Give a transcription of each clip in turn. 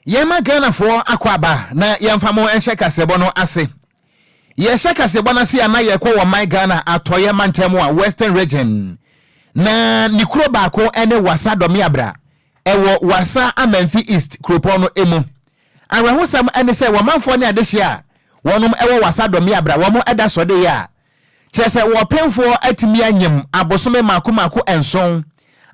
Yɛma Ghanafoɔ akɔ aba na yɛmfa mo nhyɛ kaseɛbɔ no ase. Yɛhyɛ kaseɛbɔ no ase a na yɛkɔ wɔ man Ghana atɔeɛ mantam a Western Region na ne kuro baako ne Wassa Dɔmeabra ɛwɔ Wassa Amanfi East kuropɔn no mu. Awerɛhosɛm ne sɛ wɔmanfoɔ ne adehyeɛ a wɔnom ɛwɔ Wassa Dɔmeabra wɔn ɛda sɔdeeɛ a kyerɛ sɛ wɔpemfoɔ atumi anyem abosome mako mako nson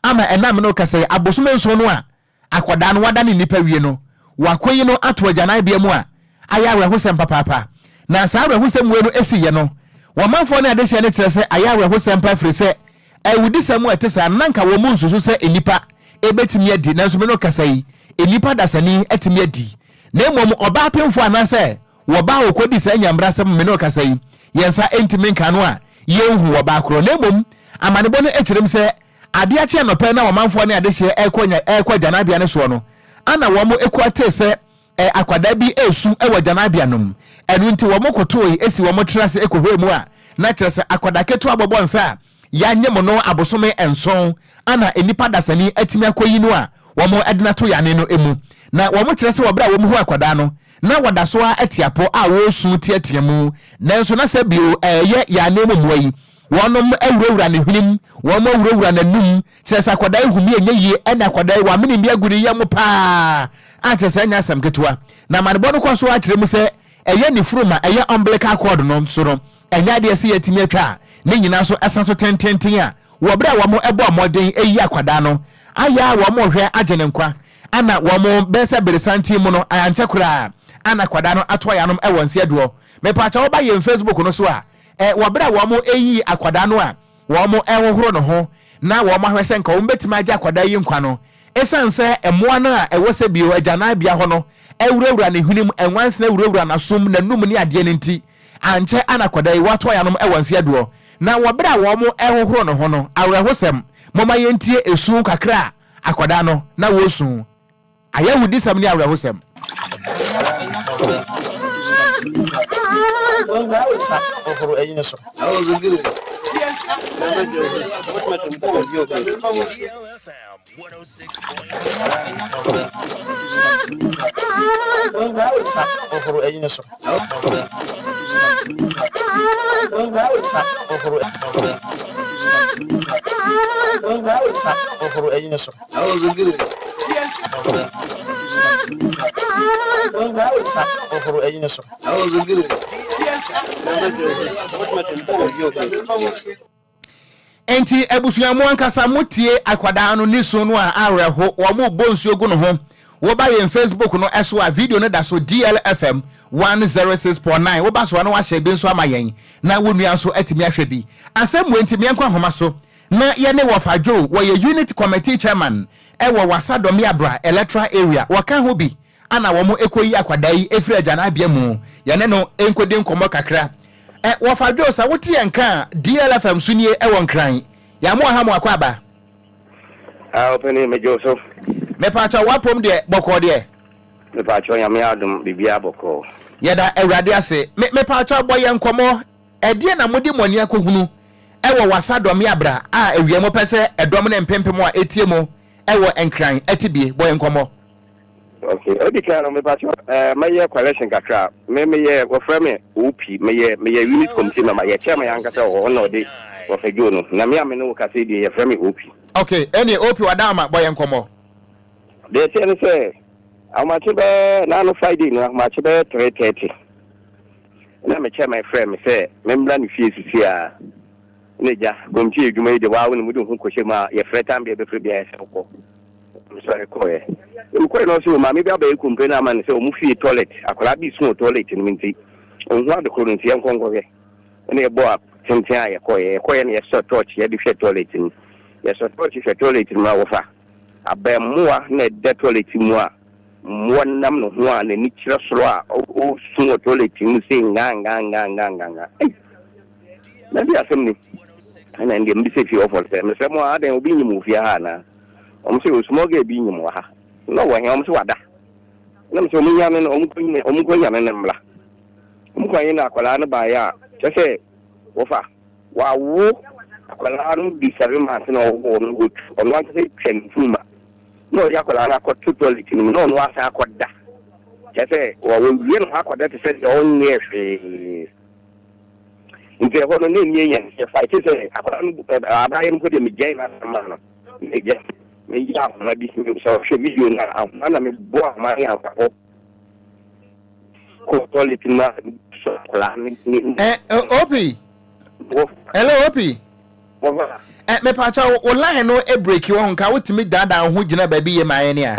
ama ɛnam no kasa yi abosome nson no a Akwadaa no wadane nnipa wie no, wɔakɔyi no ato agyananbea mu a ayɛ awerɛhosɛm papaapa. Na saa awerɛhosɛm wei no siiɛ no, wɔn manfoɔ ne adehyeɛ no kyerɛ sɛ ayɛ awerɛhosɛm pa ɛfiri sɛ awudisɛm a ɛte saa no na anka wɔn nsusu sɛ nnipa bɛtumi adi, nanso me ne wo kasa yi, nnipa dasani atumi adi. Na mmom ɔbaa pemfoɔ anaasɛ wɔbaa a wɔkɔdii saa nyambrasɛm me ne wo kasa yi, yɛn nsa ntumi nka no a yɛnhu wɔbaa korɔ. Na mmom amanebɔ no kyerɛ mu sɛ Adeɛ akye anɔpa yi na ɔmanfoɔ ne adehyeɛ rekɔ nya rekɔ agyananbea no soɔ no, ana wɔn kura tee sɛ ɛ akwadaa bi resu wɔ agyananbea no mu. Ɛno nti wɔn kotooe si wɔn tiri ase kɔhwɛɛ mu a, na kyerɛ sɛ akwadaa ketewa bɔbɔ nsa a yɛanyem no abosome nson ana nnipa dasani atumi akɔyi no a wɔde no ato yane no mu. Na wɔn kyerɛ sɛ wɔ berɛ a wɔn hu akwadaa no, na wɔda so ara te apɔ a wɔresu teatea mu, nanso na sɛ bio ɛyɛ yane mu mmoa yi Wɔnom awurawura ne hwenem, wɔnom awurawura n'anum, kyerɛ sɛ akwadaa yi humi ɛnyɛ yie, ɛna akwadaa yi wamene bi agu ne yam paa a kyerɛ sɛ ɛnyɛ asɛm ketewa. Na amanebɔ no kɔ so ara kyerɛ mu sɛ ɛyɛ ne furuma, ɛyɛ umbilical cord no nso no, ɛnyɛ adeɛ sɛ yɛatumi atwa a ne nyinaa nso ɛsa so tententen a wɔ berɛ a wɔn ɛbɔɔ mmɔden ɛyi akwadaa no ayɛ a wɔn rehwɛ agye ne nkwa ana wɔn bɛyɛ sɛ beresanten mu no ankyɛ koraa ana akwadaa no ato ayanom ɛwɔ nseɛdoɔ. Mepaakyɛw woba yɛn Facebook no so a Ɛ, wɔ berɛ a wɔreyii akwadaa no a wɔrehohoro ne ho na wɔahwɛ sɛ nka wɔbɛtumi agye akwadaa yi nkwa no, ɛsiane sɛ mmoa no a ɛwɔ sɛ bio agyananbea hɔ no awurawura ne hwenem, nwansena awurawura n'asom, n'anum ne adeɛ no nti, ankyɛ ana akwadaa yi wɔato ayanom wɔ nse aduɔ. Na wɔ berɛ a wɔrehohoro ne ho no, awerɛhosɛm, momma yɛntie esu kakra a akwadaa no na wɔresu. Ayawudisɛm ne awerɛhosɛm. Enti abusua mo ankasa mo tie akwadaa no ne su no a awerɛho wɔn bɔ nsuo gu no ho. Woba yɛn Facebook no ɛso a video no da so DLFM 106.9 woba so a na wahyɛ bi nso ama yɛn na wo nua nso atumi ahwɛ bi. Asɛm wei nti meɛnkɔ ahoma so Na yɛne Wɔfa Joe, wɔyɛ Unit Committee Chairman wɔ Wassa Domeabra Electoral Area, wɔka ho bi ana wɔn kɔyi akwadaa yi firi agyananbea mu. Yɛne no nkɔdi nkɔmmɔ kakra. Ɛ, Wɔfa Joe, sɛ wote yɛn nka a, DLFM so nie wɔ Nkran. Yɛamoa ha mo akɔ aba. Ah, ɔpɛni, megye wo so. Mepaakyɛw, w'apom deɛ, bɔkɔɔ deɛ? Mepaakyɛw, Nyame adom, biribiara bɔkɔɔ. Yɛda Awurade ase. Me, mepaakyɛw, bɔ yɛn nkɔmmɔ. Ɛdeɛn na mode mo ani akɔhunu wɔ Wassa Dɔmeabra a awia mopɛ sɛ ɛdɔm ne mpempem a ɛtie mo wɔ Nkran te bie? Bɔ yɛn nkɔmmɔ. Ok, odi kan no mepakyɛw eh, mɛyɛ correction kakra. Me meyɛ wɔfrɛ me OP, meyɛ meyɛ unit committee member, yɛ chairman ankasa wɔ hɔ, ɔno na ɔde wɔfɛ Joe no. Na me a me ne wo kasa yi deɛ yɛfrɛ me OP. Ok, ɛneɛ OP Wadaama bɔ yɛn nkɔmmɔ. Deɛ ɛteɛ ne sɛ, ahomakye bɛyɛ, naano Friday no ahomakye bɛyɛ 3:30. Nna me chairman frɛɛ me sɛ membra ne fie seseiara. Nna egya, kɔmputa edwuma yi de woara wonim, wode woho kɔhyɛ mu a, yɛfrɛ time biara ebɛfrɛ biara sɛ wokɔ. Mesɔre kɔɔɛ. Na mekɔɔɛ no ɔse o maame bi abɛyɛ complain ama no sɛ ɔmo fie toilet, akwadaa bi resu wɔ toilet no mu nti onnhu ade koro no nti yɛnkɔ nkɔhwɛ. Nna yɛbɔɔ tenten a yɛkɔɔɛ. Yɛkɔɔɛ na yɛsɔ torch yɛde hwɛ toilet no mu. Yɛsɔ torch hwɛ toilet no mu a wɔfa abɛɛmoa na ɛda toilet mu a Mmoa nam ne ho a n'ani kyerɛ soro a ɔresu wɔ toilet mu sei ngangangangangangan. Ei! Na bi asɛm ni. Ɛna ɛndeɛ mbisa fie hɔfoɔ no sɛ, mesrɛ mo a adɛn obi nyim wɔ fie ha anaa? Wɔn sɛ o small girl bi nyim wɔ ha. Na ɔwɔ he? Wɔn sɛ wada. Ɛna mesɛ wɔn nyane no, wɔn nkɔ nyane no mmra. Wɔn kɔ nye no akwadaa no baeɛ a, kyerɛ sɛ wɔfa wawo akwadaa no di 7 months na ɔwɔ no, ɔno ankasa twa ne mfuruma. Na ɔde akwadaa no akɔto toilet no mu na ɔno asan akɔda. Kyerɛ sɛ wɔwie ne ho akɔda te sɛ deɛ ɔnyɛɛ hwee. Nti ɛhɔ no na ɛnni yɛn yɛ fight sɛ akwadaa no abaayewa no mpo deɛ megyae n'asɛm maa no. Na agya meyɛ ahoma bi sɛ ɔhwɛ video no a ahoma na mebɔ ahoma ne ankɔkɔ kɔ toilet mu a sɔ akwadaa no ne. Eh, Opi. Hello, Opi. Eh, mepakyɛ wo line no break wɔ ho nka wotumi daadaa wo ho gyina baabi yɛ ma ayɛ ne a.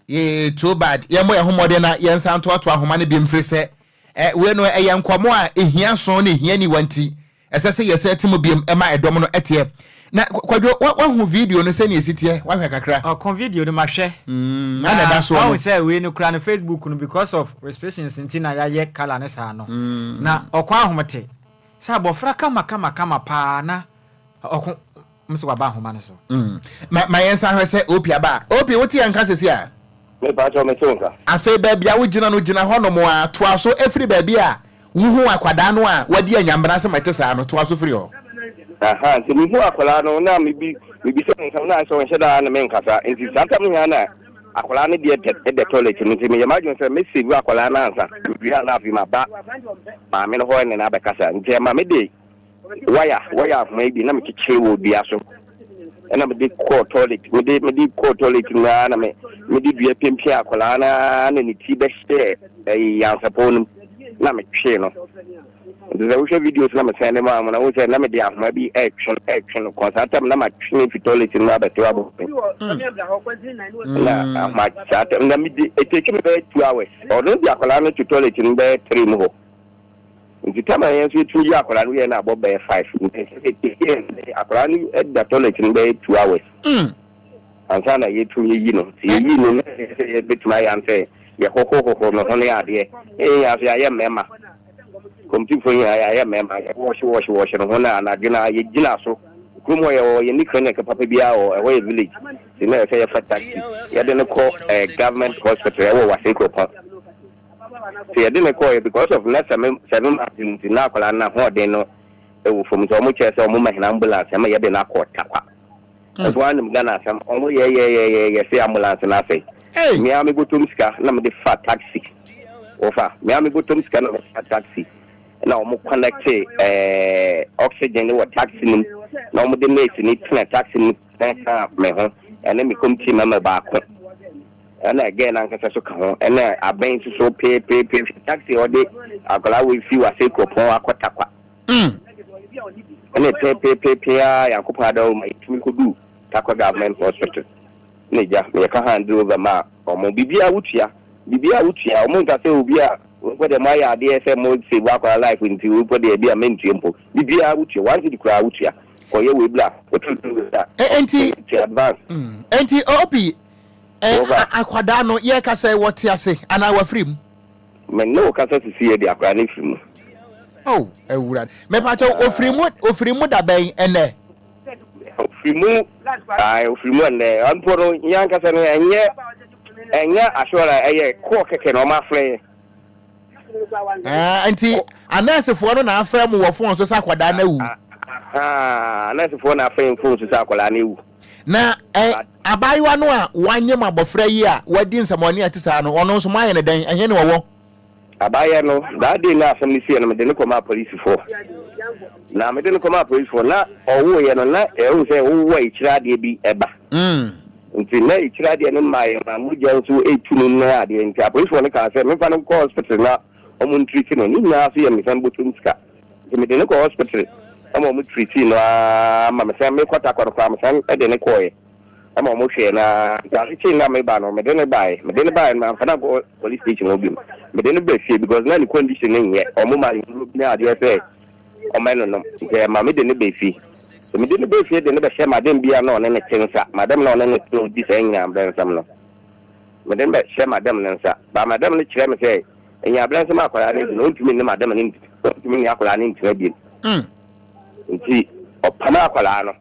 Yee, too bad. Yɛmmɔ yɛn ho mmɔden na yɛnsan ntoatoa ahoma no bi mfiri sɛ eh, wei no ɛyɛ nkɔmmɔ a ɛhia so ne ɛhia niwa nti ɛsɛ sɛ yɛsɛ te mu biom ɛma ɛdɔm no ɛteɛ. Na Kwadwo, wahu video no sɛnea ɛsi teɛ, wahwɛ kakra? Ɔko video no mahwɛ. Ana ɛda soɔ no. Wahu sɛ wei no kura no Facebook no because of restrictions nti na yɛayɛ colour no saa no. Na ɔko ahomete sɛ abɔfra kama kama kama paa na ɔko m sɛ waba ahoma no so. Ma ma yɛnsan hwɛ sɛ Opie aba a. Opie, wote yɛn nka seesei a? Me pakyɛw, mete wo nka. Afei baabi a wogyina no, gyina hɔnom ara. Toa so firi baabi a wuhuu akwadaa no a wadi anyambena asɛm a ɛte saa no, toa so firi hɔ. Ahaa, nti mehuu akwadaa no na mebi mebisa no nsɛm na ayɛ sɛ ɔnhyɛ da ne me nkasa. Nti saa tam no nyinaa na akwadaa no deɛ dɛ da toilet mu nti meyɛ m'adwene sɛ mɛ save akwadaa no ansa. Mewie a na afei maba maame no hɔ ne no abɛkasa. Nti ɛma mede waya waya ahoma yi bi na mekyekyere wɔ dua so ɛna mede kɔɔ toilet mede mede kɔɔ toilet mu ara na me mede dua piapia akwadaa no ara na ne ti bɛhyɛɛ ɛyi yansapɔw no mu na metwee no. Nti sɛ wohwɛ videos na mesɛn de maa mo na wohu sɛ na mede ahoma bi ɛretwe ɛretwe no kɔn saa tam na matwe no fi toilet no mu abɛtew abɔnten na ahoma saa tam na mede ɛtake me bɛyɛ 2 hours. Ɔno de akwadaa no to toilet no bɛyɛ 3 mu hɔ. Nti time a yɛn nso yɛtumi yi akwadaa no yɛ no abɔ bɛyɛ 5. Nti ɛsɛ sɛ yɛ akwadaa no da toilet no bɛyɛ 2 hours ansa na yɛtumi yi no. Nti yɛyi no na ɛsɛ sɛ yɛbɛtumi ayɛ ansɛ yɛhohohoho no ho ne adeɛ. Yɛn nyinaa so yɛayɛ mmarima, kɔmtifoɔ nyinaa yɛayɛ mmarima, yɛwɔhye wɔhye wɔhye no ho na anadwo no a yɛgyina so. Kurom hɔ yɛwɔ yɛni clinic papa biara wɔ ɛhɔ, yɛ village. Nti na ɛsɛ yɛfa taxi yɛde no kɔ government hospital ɛwɔ Wase Kuropɔn. Nti yɛde no kɔɛ because of na 7 months nti na akwadaa no n'ahoɔden no ɛwɔ fam, nti ɔmo kyerɛ sɛ ɔmo ma hɛn ambulance ɛma yɛde no akɔ Takwa. Ɛso anim Ghana asɛm ɔmo yɛ yɛ yɛ yɛ yɛ sɛ ambulance no asɛe. Mmea me bɔtɔm sika na mede fa taxi, wɔfa mmea me bɔtɔm sika na mede fa taxi na ɔmo connect oxygen wɔ taxi no mu na ɔmo de nurse ni tena taxi no mu ka me ho ɛne me committee member baako ɛna girl nankasa so ka ho ɛna abɛn nso so peepeepe taxi a ɔde akwadaa wɔ fi Wase Kuropɔn akɔ Takwa ɛna peepeepeepee a Yankopɔn adawo ma yɛtumi kɔdu Takwa Government Hospital. Na gya meyɛka hand over ma ɔmo, biribiara wotua, biribiara wotua. Ɔmo nka sɛ obi a mpo deɛ mo ayɛ adeɛ sɛ mo save akwadaa life nti mpo deɛ bi a mentua mpo. Biribiara wotua, 1 cedi koraa wotua kɔyɛ wei bla wotutu wei a Enti tua advance. Enti Opi, akwadaa no yɛka sɛ wɔte ase anaa wafiri mu? Me ne wo kasa sisi yɛ de akwadaa no firi mu. Oh, awurade, mepatɛ ofiri mu, ofiri mu da bɛn? Ɛnɛ? Ofiri mu ayi, ofiri mu ɛnɛ mpo no. Yɛn ankasa no ɛnyɛ assurance, ɛyɛ kɔɔ kɛkɛ na ɔmo afrɛ yɛ. Ah, nti anɛɛsefoɔ no na afrɛ mo wɔ phone so sɛ akwadaa no awu? Anɛɛsefoɔ na afrɛ yɛn phone so sɛ akwadaa no awu. Na abaayewa no a wanyem abɔfra yi a wadi nsɛmɔne a ɛte saa no, ɔno nso moayɛ no dɛn? Ɛhe ne wɔwɔ? Abaayɛ no, that day na asɛm no siiɛ no, mede no kɔmaa polisifoɔ. Na mede no kɔmaa polisifoɔ na ɔwoeɛ no na ɛhu sɛ wowɔ akyire adeɛ bi ɛba. Nti na akyire adeɛ no mmaa yɛ ma mogya nso ɛtu no ne adeɛ. Nti apolisifoɔ no kaa sɛ memfa no nkɔ hospital na ɔmo ntreat no. Ne nyinaa so yɛ mesan bɔtɔm sika. Nti mede no kɔ hospital ama ɔmo treat no ara ma mesan mekɔ Takwa no koraa, mesan de ne kɔɔɛ ɛma ɔmo hwɛɛ na nti ade kyee na meba no, mede ne baeɛ. Mede ne baeɛ no, mamfa no ankɔ police station hɔ biom. Mede no ba fie because na ne condition no nyɛ. Ɔmo ma no nnuro bi ne adeɛ sɛ ɔma no nom, nti ɛma mede ne ba fie. Nti mede ne ba fie de ne bɛhyɛ madam bi a na ɔne ne te nsa. Madam na ɔne ne te na ɔdi saa nyinaa nsɛm no, mede no bɛhyɛ madam ne nsa ba. Madam no kyerɛ me sɛ ɛnya nsɛm akwadaa no di no, ɔntumi ne madam no, ɔntumi ne akwadaa no ntena biom. Nti ɔpam akwadaa no.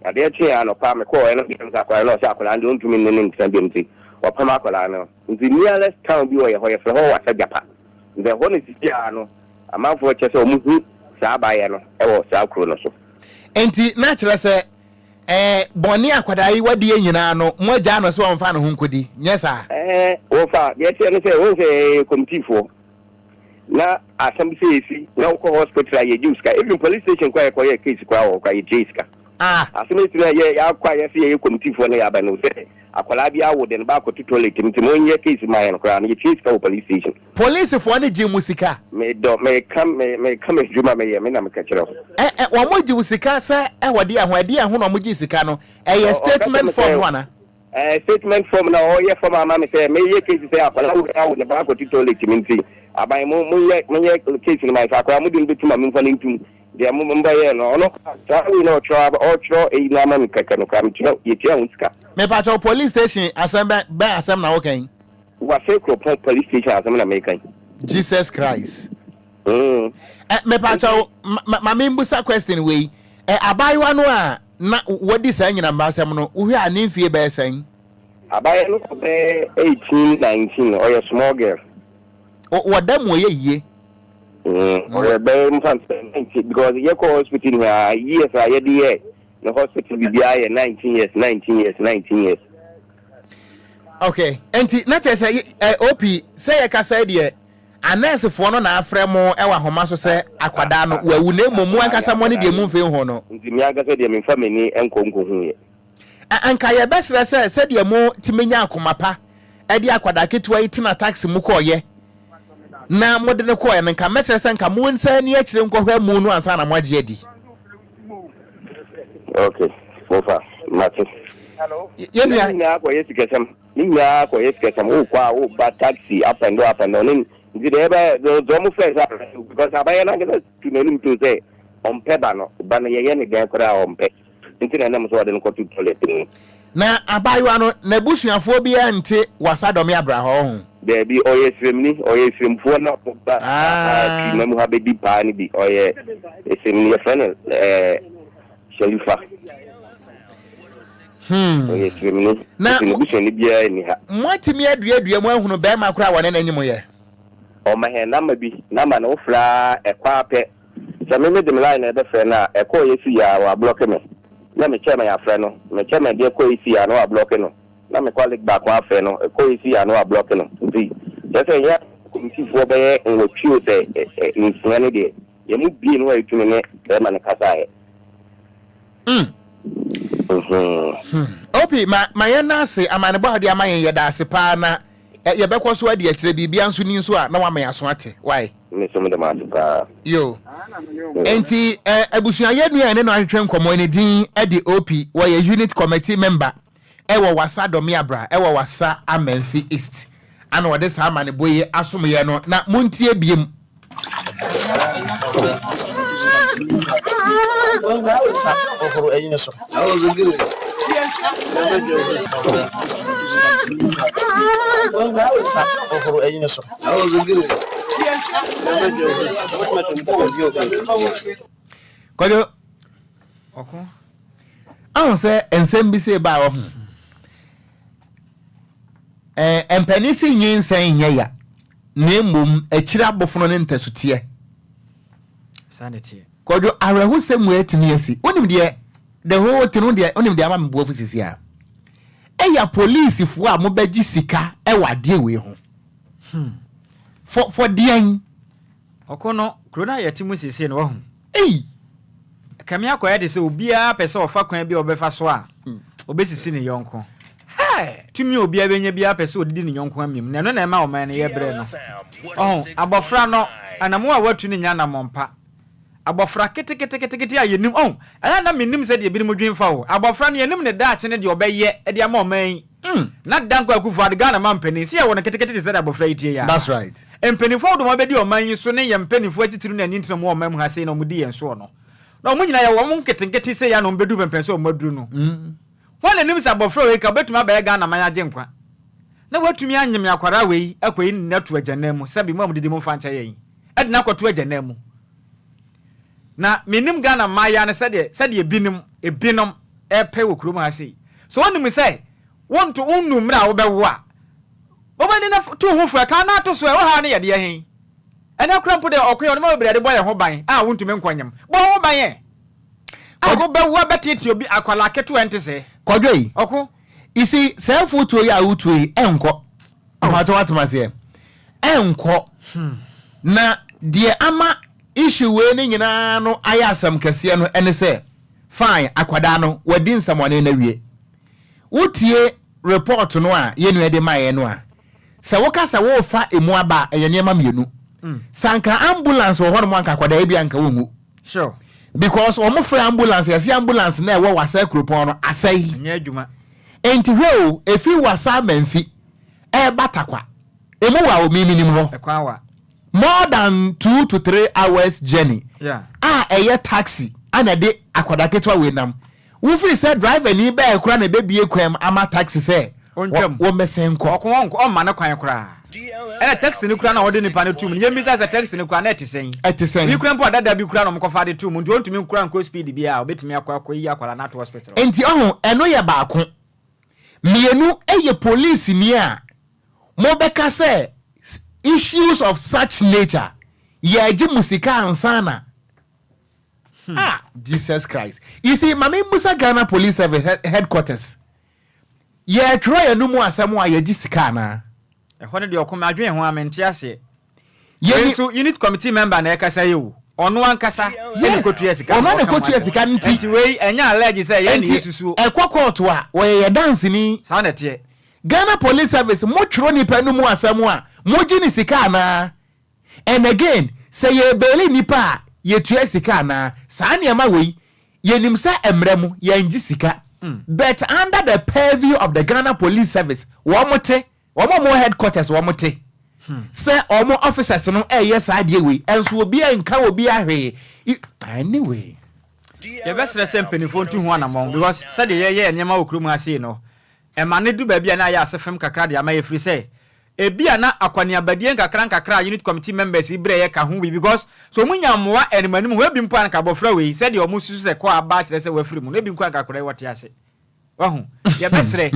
Adeɛ kyee anɔpa mekɔɔ ɛno deɛ sɛ akwadaa no, ɔsɛ akwadaa no deɛ ɔntumi ne ne ntena biom, nti ɔpam akwadaa no. Nti nearest town bi wɔ yɛ hɔ, yɛfrɛ hɔ Wasa Gyapa. Nti ɛhɔ no sisi a no amanfoɔ kyɛ sɛ ɔmo hu saa abaayɛ no ɛwɔ saa kuro no so. Enti na kyerɛ sɛ Ɛɛ, bɔne a akwadaa yi wadi nyinaa no, moagyaa no sɛ ɔmfa ne ho nkɔdi, nyɛ saa? Ɛɛ, wɔfa, deɛ ɛteɛ ne sɛ, wohu sɛ yɛyɛ kɔmitiifoɔ, na asɛm bi sɛ ɛsi na wokɔ hospital a yɛgye wo sika, even police station koraa yɛkɔyɛɛ case koraa wɔ hɔ koraa yɛtua sika. Ah. Asɛm ɛsi no yɛ yɛakɔ a yɛsɛ yɛyɛ kɔmitiifoɔ na yɛaba no sɛ akwadaa bi awo de no ba akɔto toilet mu nti monyɛ case ma yɛn koraa no yɛtua sika wɔ police station. Polisifoɔ no gye mo sika? Medɔ, meka, me, meka m'adwuma meyɛ, me na meka kyerɛ wo. Ɛ, ɛ, wɔn gye wo sika sɛ ɛwɔ deɛ ho, ɛdeɛ ho na wɔn gye sika no? Ɛyɛ Ɔ, ɔka kyerɛ statement me form sɛ, no ana? ɛɛ, statement form na ɔyɛ form ama me sɛ meyɛ case sɛ akwadaa wei awo ne ba akɔto toilet mu nti, aban mo, monyɛ, monyɛ case no ma yɛn, sɛ akwadaa mode no bɛtum a momfa no ntum. Deɛ mo, mobɛyɛɛ no, ɔno, saa wei na ɔtwerɛ aba, ɔtwerɛ eyi no ama me kɛkɛ no koraa, metua, yɛtua ho sika. Mepakyɛw, police station asɛm bɛn, bɛn asɛm na woka yi? Wase kuropɔn police station asɛm na meka yi. Jesus Christ. Mm. Eh, mepakyɛw, ma, ma membusa question wei. Eh, abaayewa no a na wadi saa nyinam asɛm no, wohwɛ a ne mfie bɛyɛ sɛn? Abaayewa no kɔ bɛyɛ 18, 19, ɔyɛ small girl. Wɔda mu ɔyɛ yie. Mm, ɔyɛ bɛyɛ mfa 19 because yɛkɔ hospital nyinaa years a yɛde yɛ ne hospital biribiara yɛ 19 years, 19 years, 19 years. Okay, nti na kyerɛ sɛ ɛ op sɛ yɛkasa yi deɛ anɛɛsefoɔ no na afrɛ mo wɔ ahoma so sɛ akwadaa no wawu na mmom mo ankasa mo ne deɛ mo mfe ho no. Nti me ankasa deɛ memfa m'ani nkɔ nkɔhu yɛ. Anka yɛbɛsrɛ sɛ sɛdeɛ mo tumi nya akoma pa de akwadaa ketewa yi tena taxi mu kɔɔyɛ na mode no kɔɔɛ no nka mɛsrɛ sɛ nka mo nsa ani akyire nkɔhwɛ amu no ansa na moagye adi. Ok, mofa, mate. Yɛn nua. Ne nyinaa kɔyɛ sikasɛm, ne nyinaa kɔyɛ sikasɛm, wokɔ a woba taxi up and down up and down, ne nti deɛ ɛbɛ deɛ ɔmo fɛ sɛ because abayɛ no ankasa tu n'anim to sɛ ɔmpɛ ba no, ba no yɛyɛ ne dɛn koraa ɔmpɛ. Nti na ɛnam sɛ ɔde no kɔto toilet mu. Na abaayewa no, n'abusuafoɔ biara nte Wasadɔme Abrahɔ ho? Daabi, ɔyɛ Sremni, ɔyɛ Sremfoɔ na ɔba ha Twima mu ha bɛdi paa no bi, ɔyɛ Sremni, yɛfrɛ no ɛɛ Shalifa. Hmm. Ɔyɛ Sremni, Na nti n'abusuani biara nni ha. Moatumi aduadua mu ahunu barima koraa a wɔne no anyim yɛ? Ɔma hɛn number bi, number no wofrɛ ara ɛkɔ ara pɛ Sɛ me mede me line na ɛbɛfrɛ no a, ɛkɔɔ esi a wɔablɔke me. Na me chairman afrɛ no, me chairman deɛ kɔɔ esi a na wɔablɔke no. Na me colleague baako afrɛ no, ɛkɔɔ esi a na wɔablɔke no. Nti kyerɛ sɛ yɛn committeefoɔ bɛyɛ nwɔtwe o sɛ nsia no deɛ, yɛn mu bie no a yɛtumi ne bɛrima no kasaeɛ. Mm. Mm-hmm. Opi, ma, ma yɛn nan ase, amanebɔ a wode ama yɛn, yɛda ase paa na yɛbɛkɔ so adi akyire, biribia nso ni nso a na wama yɛn aso ate. Why? Me nso meda mo ase paa. Yo. Enti eh, abusua yɛ nua yɛne no ahwehwɛ nkɔmmɔ ne din de OP wɔyɛ unit committee member ɛwɔ Wasa Dɔmeabra ɛwɔ Wasa Amanfi East ana ɔde saa amanebɔ yi asom yɛ no na montie biem. Kwadwo, Ɔko. ahu sɛ nsɛm bi sɛ ba a ɔho. Ɛɛ mpanin si nyinsɛn nyɛ ya na mmom akyiri abofono ne ntasuteɛ. Saa na ɛteɛ. Kwadwo, awerɛhosɛm wei atumi asi. Wonim deɛ the whole thing wo deɛ wonim deɛ ama me bo afu sisi a. Ɛyɛ polisifoɔ a mobɛgye sika ɛwɔ adeɛ wei ho. Hmm. For for deɛn? Ɔko no, kuro no a yɛte mu seesei no, wahu. Ei! Kame akɔyɛ te sɛ obiara pɛ sɛ ɔfa kwan bi a ɔbɛfa so a ɔbɛsisi ne yɔnko. Hey! Tumi a obiara bɛnya biara pɛ sɛ ɔdidi ne yɔnko amim, na ɛno na ɛma ɔman no yɛ brɛ no. Ɔho, abɔfra no, anammɔn a watu no nyɛ anammɔn pa. Abɔfra keteketekete a yɛnim, ɔho, ɛyɛ a na mennim sɛdeɛ ebinom dwen fa o. Abɔfra no, yɛnim ne daakye ne deɛ ɔbɛyɛ de ama ɔman yi. Na Dankwa Akufo Addo, Ghana manpanin, sɛ yɛwɔ no ketekete te sɛdeɛ abɔfra yi teɛ yi ara. That's right. Mpanimfoɔ ahodoɔ a wɔabɛdi ɔman yi so ne yɛn mpanimfoɔ atitiriw ne anintini a wɔwɔ ɔman mu ha sei na wɔdi yɛn soɔ no, na wɔn nyinaa yɛwɔ wɔn nketenkete sei ara na wɔbɛduru pɛmpɛn sɛ wɔaduru no. Hwan na nim sɛ abɔfra wei ka ɔbɛtumi abɛyɛ Ghana man agyenkwa? Na watumi anyem akwadaa wei akɔyi no ato agyanan mu, sɛbe mo a modidi momfa nkyɛ yɛn, de no akɔto agyanan mu. Na mennim Ghana mmaayewa no sɛdeɛ sɛdeɛ ebinom ebinom repɛ wɔ kurom ha sei. So wonim sɛ wonto wonnu mmerɛ a wobɛwo a, wobɛde no to ho fo ɛka na ato so ɛ, wo haw no yɛ deɛ he? Ɛnɛ koraa mpo deɛ ɔko yɛ ɔnoma bebree de bɔ yɛn ho ban a wontumi nkɔ nyem. Bɔ wo ho ban ɛ! A wobɛwu abɛteetee obi akwadaa ketewa nte sɛɛ. Kwadwo yi. Ɔko. You see, saa afotuo yi a wotuo yi ɛnkɔ. Mpakyɛ woatem aseɛ. Ɛnkɔ. Na deɛ ama issue wei no nyinaa no ayɛ asɛm kɛseɛ no ɛne sɛ, fine, akwadaa no wadi nsɛmɔne no awie. Wotie report no a yɛn nua de maeɛ no a, sɛ woka sɛ worefa emu aba a, ɛyɛ nneɛma mmienu. Sɛ anka ambulance wɔ hɔnom a anka akwadaa yi bi anka wɔnwu. Sure. Because wɔn frɛ ambulance, yɛse ambulance na ɛwɔ Wasa kuropɔn no asɛe. Ɛnyɛ adwuma. Enti hwɛ o, efi Wasa Amanfi ɛreba Tarkwa, emu wa o, me menim hɔ. Ɛkwan wa. More than 2 to 3 hours journey. A ɛyɛ taxi ana ɛde akwadaa ketewa wei nam. Wofiri sɛ driver ni bɛɛ kora na ɛbɛbie kwan mu ama taxi sɛ Ɔntwam. Wɔmmɛsɛn nkɔ. Ɔko ɔnkɔ ɔmma no kwan koraa. Ɛna taxi no koraa na wɔde nipa no tum no, yɛmmisa sɛ taxi no koraa na ɛte sɛn? Ɛte sɛn? Bi koraa mpo a dada bi koraa na wɔkɔfa de tum nti ɔntumi nkora nkɔ speed biara a ɔbɛtumi akɔ akɔyi akwadaa no ato hospital. Nti ɔho ɛno yɛ baako. Mmienu yɛ polisini a mobɛka sɛ issues of such nature yɛgye mo sika ansa na. Ah, Jesus Christ. You see, Mame Musa, Ghana Police Service headquarters. Yɛtwerɛ yɛn no mu asɛm a yɛgye sika anaa? Ɛhɔ no deɛ, ɔko madwene ho a mente aseɛ. Wei nso unit committee member na ɛkasa yi o. Ɔno ankasa ɛna kɔtua sika. Ɔno na kɔtua sika nti. Nti wei ɛnyɛ allege sɛ yɛn ne Nti yɛsusuo. Ɛkɔ court a wɔyɛ yɛ danseni. Saa na ɛteɛ. Ghana Police Service, motwerɛ nipa no mu asɛm a mogye ne sika anaa? And again, sɛ yɛbail nipa a yɛtua sika anaa? Saa nneɛma wei yɛnim sɛ mmerɛ mu yɛngye sika, but under the purview of the Ghana Police Service, wɔn te wɔn a wɔn headquarters, wɔn te sɛ wɔn officers no ɛyɛ saa adeɛ wei, ɛnso obi nka obi ahwee. Anyway. Yɛbɛsrɛ sɛ mpanimfoɔ ntu ho anammɔn because sɛdeɛ yɛyɛ nneɛma wɔ kurom ha sei no, ɛma ne du baabi a na ayɛ ase fam kakra de ama yɛfiri sɛ ebi a na akɔneabadie nkakra nkakra a unit committee members yi berɛ yɛ ka ho bi, because sɛ ɔmo nya mmoa anim anim hɔ, ebi mpo anka abɔfra wei, sɛdeɛ ɔmo susu sɛ kɔ aba akyerɛ sɛ wafiri mu no, ebi mpo anka akwadaa yi wɔte ase. Wahu, yɛbɛsrɛ,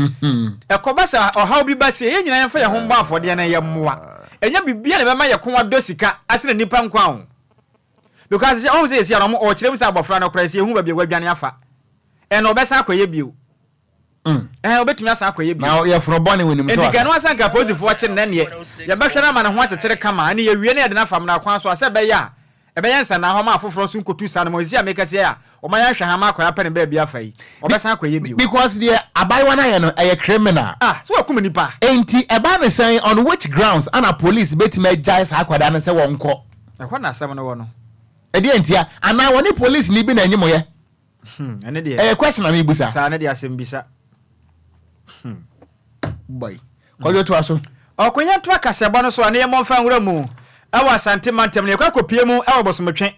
ɛkɔba sɛ ɔhaw bi ba sie, yɛn nyinaa yɛmfa yɛn ho mbɔ afɔdeɛ na yɛ mmoa. Ɛnyɛ biribiara na ɛbɛma yɛ kɔn adɔ sika asene nipa nkwa o, because sɛ ɔmo sɛ yɛsi ano, ɔmo ɔkyerɛ mu sɛ abɔfra no koraa sɛ ehu baabi a wadwane afa, ɛna ɔbɛsan akɔyɛ bio. Ɛn, obetumi asan akɔyɛ bio. Na yɛforo bɔne wɔ nim so. Enti kɛno asan ka polisifoɔ kye no na neɛ yɛbɛhwɛ no ama ne ho akyekyere kama, ɛne yɛwie na yɛde no afa mmara kwan so a, sɛ ɛbɛyɛ a ɛbɛyɛ nsɛnnahɔ ma afoforɔ nso nkɔtu saa no ma. Ɔsisi a meka sie a ɔma yɛnhwɛ ha ma akwadaa pɛ ne baabi afa yi, ɔbɛsan akɔyɛ bio. Because deɛ abayewa no ayɛ no ɛyɛ criminal. Ah, sɛ wakum nipa. Enti ɛbaa ne sɛn, on which grounds ana police bɛtumi agyae saa akwadaa no sɛ wɔnkɔ? Ɛhɔ na asɛm no wɔ no. Ɛdeɛ ntia? Anaa wɔne police ni bi na ɛnyimoyɛ? Ɛne deɛ. Ɛyɛ question na mebusa. Saa ne deɛ, asɛm bisa. Boy, kɔdwo toa so. Ɔkonyɛ nto akasɛbɔ no so a ne yɛmmɔ mfa nwura mu ɛwɔ Asante mantam no, yɛkɔ akɔpie mu ɛwɔ Bosomotwe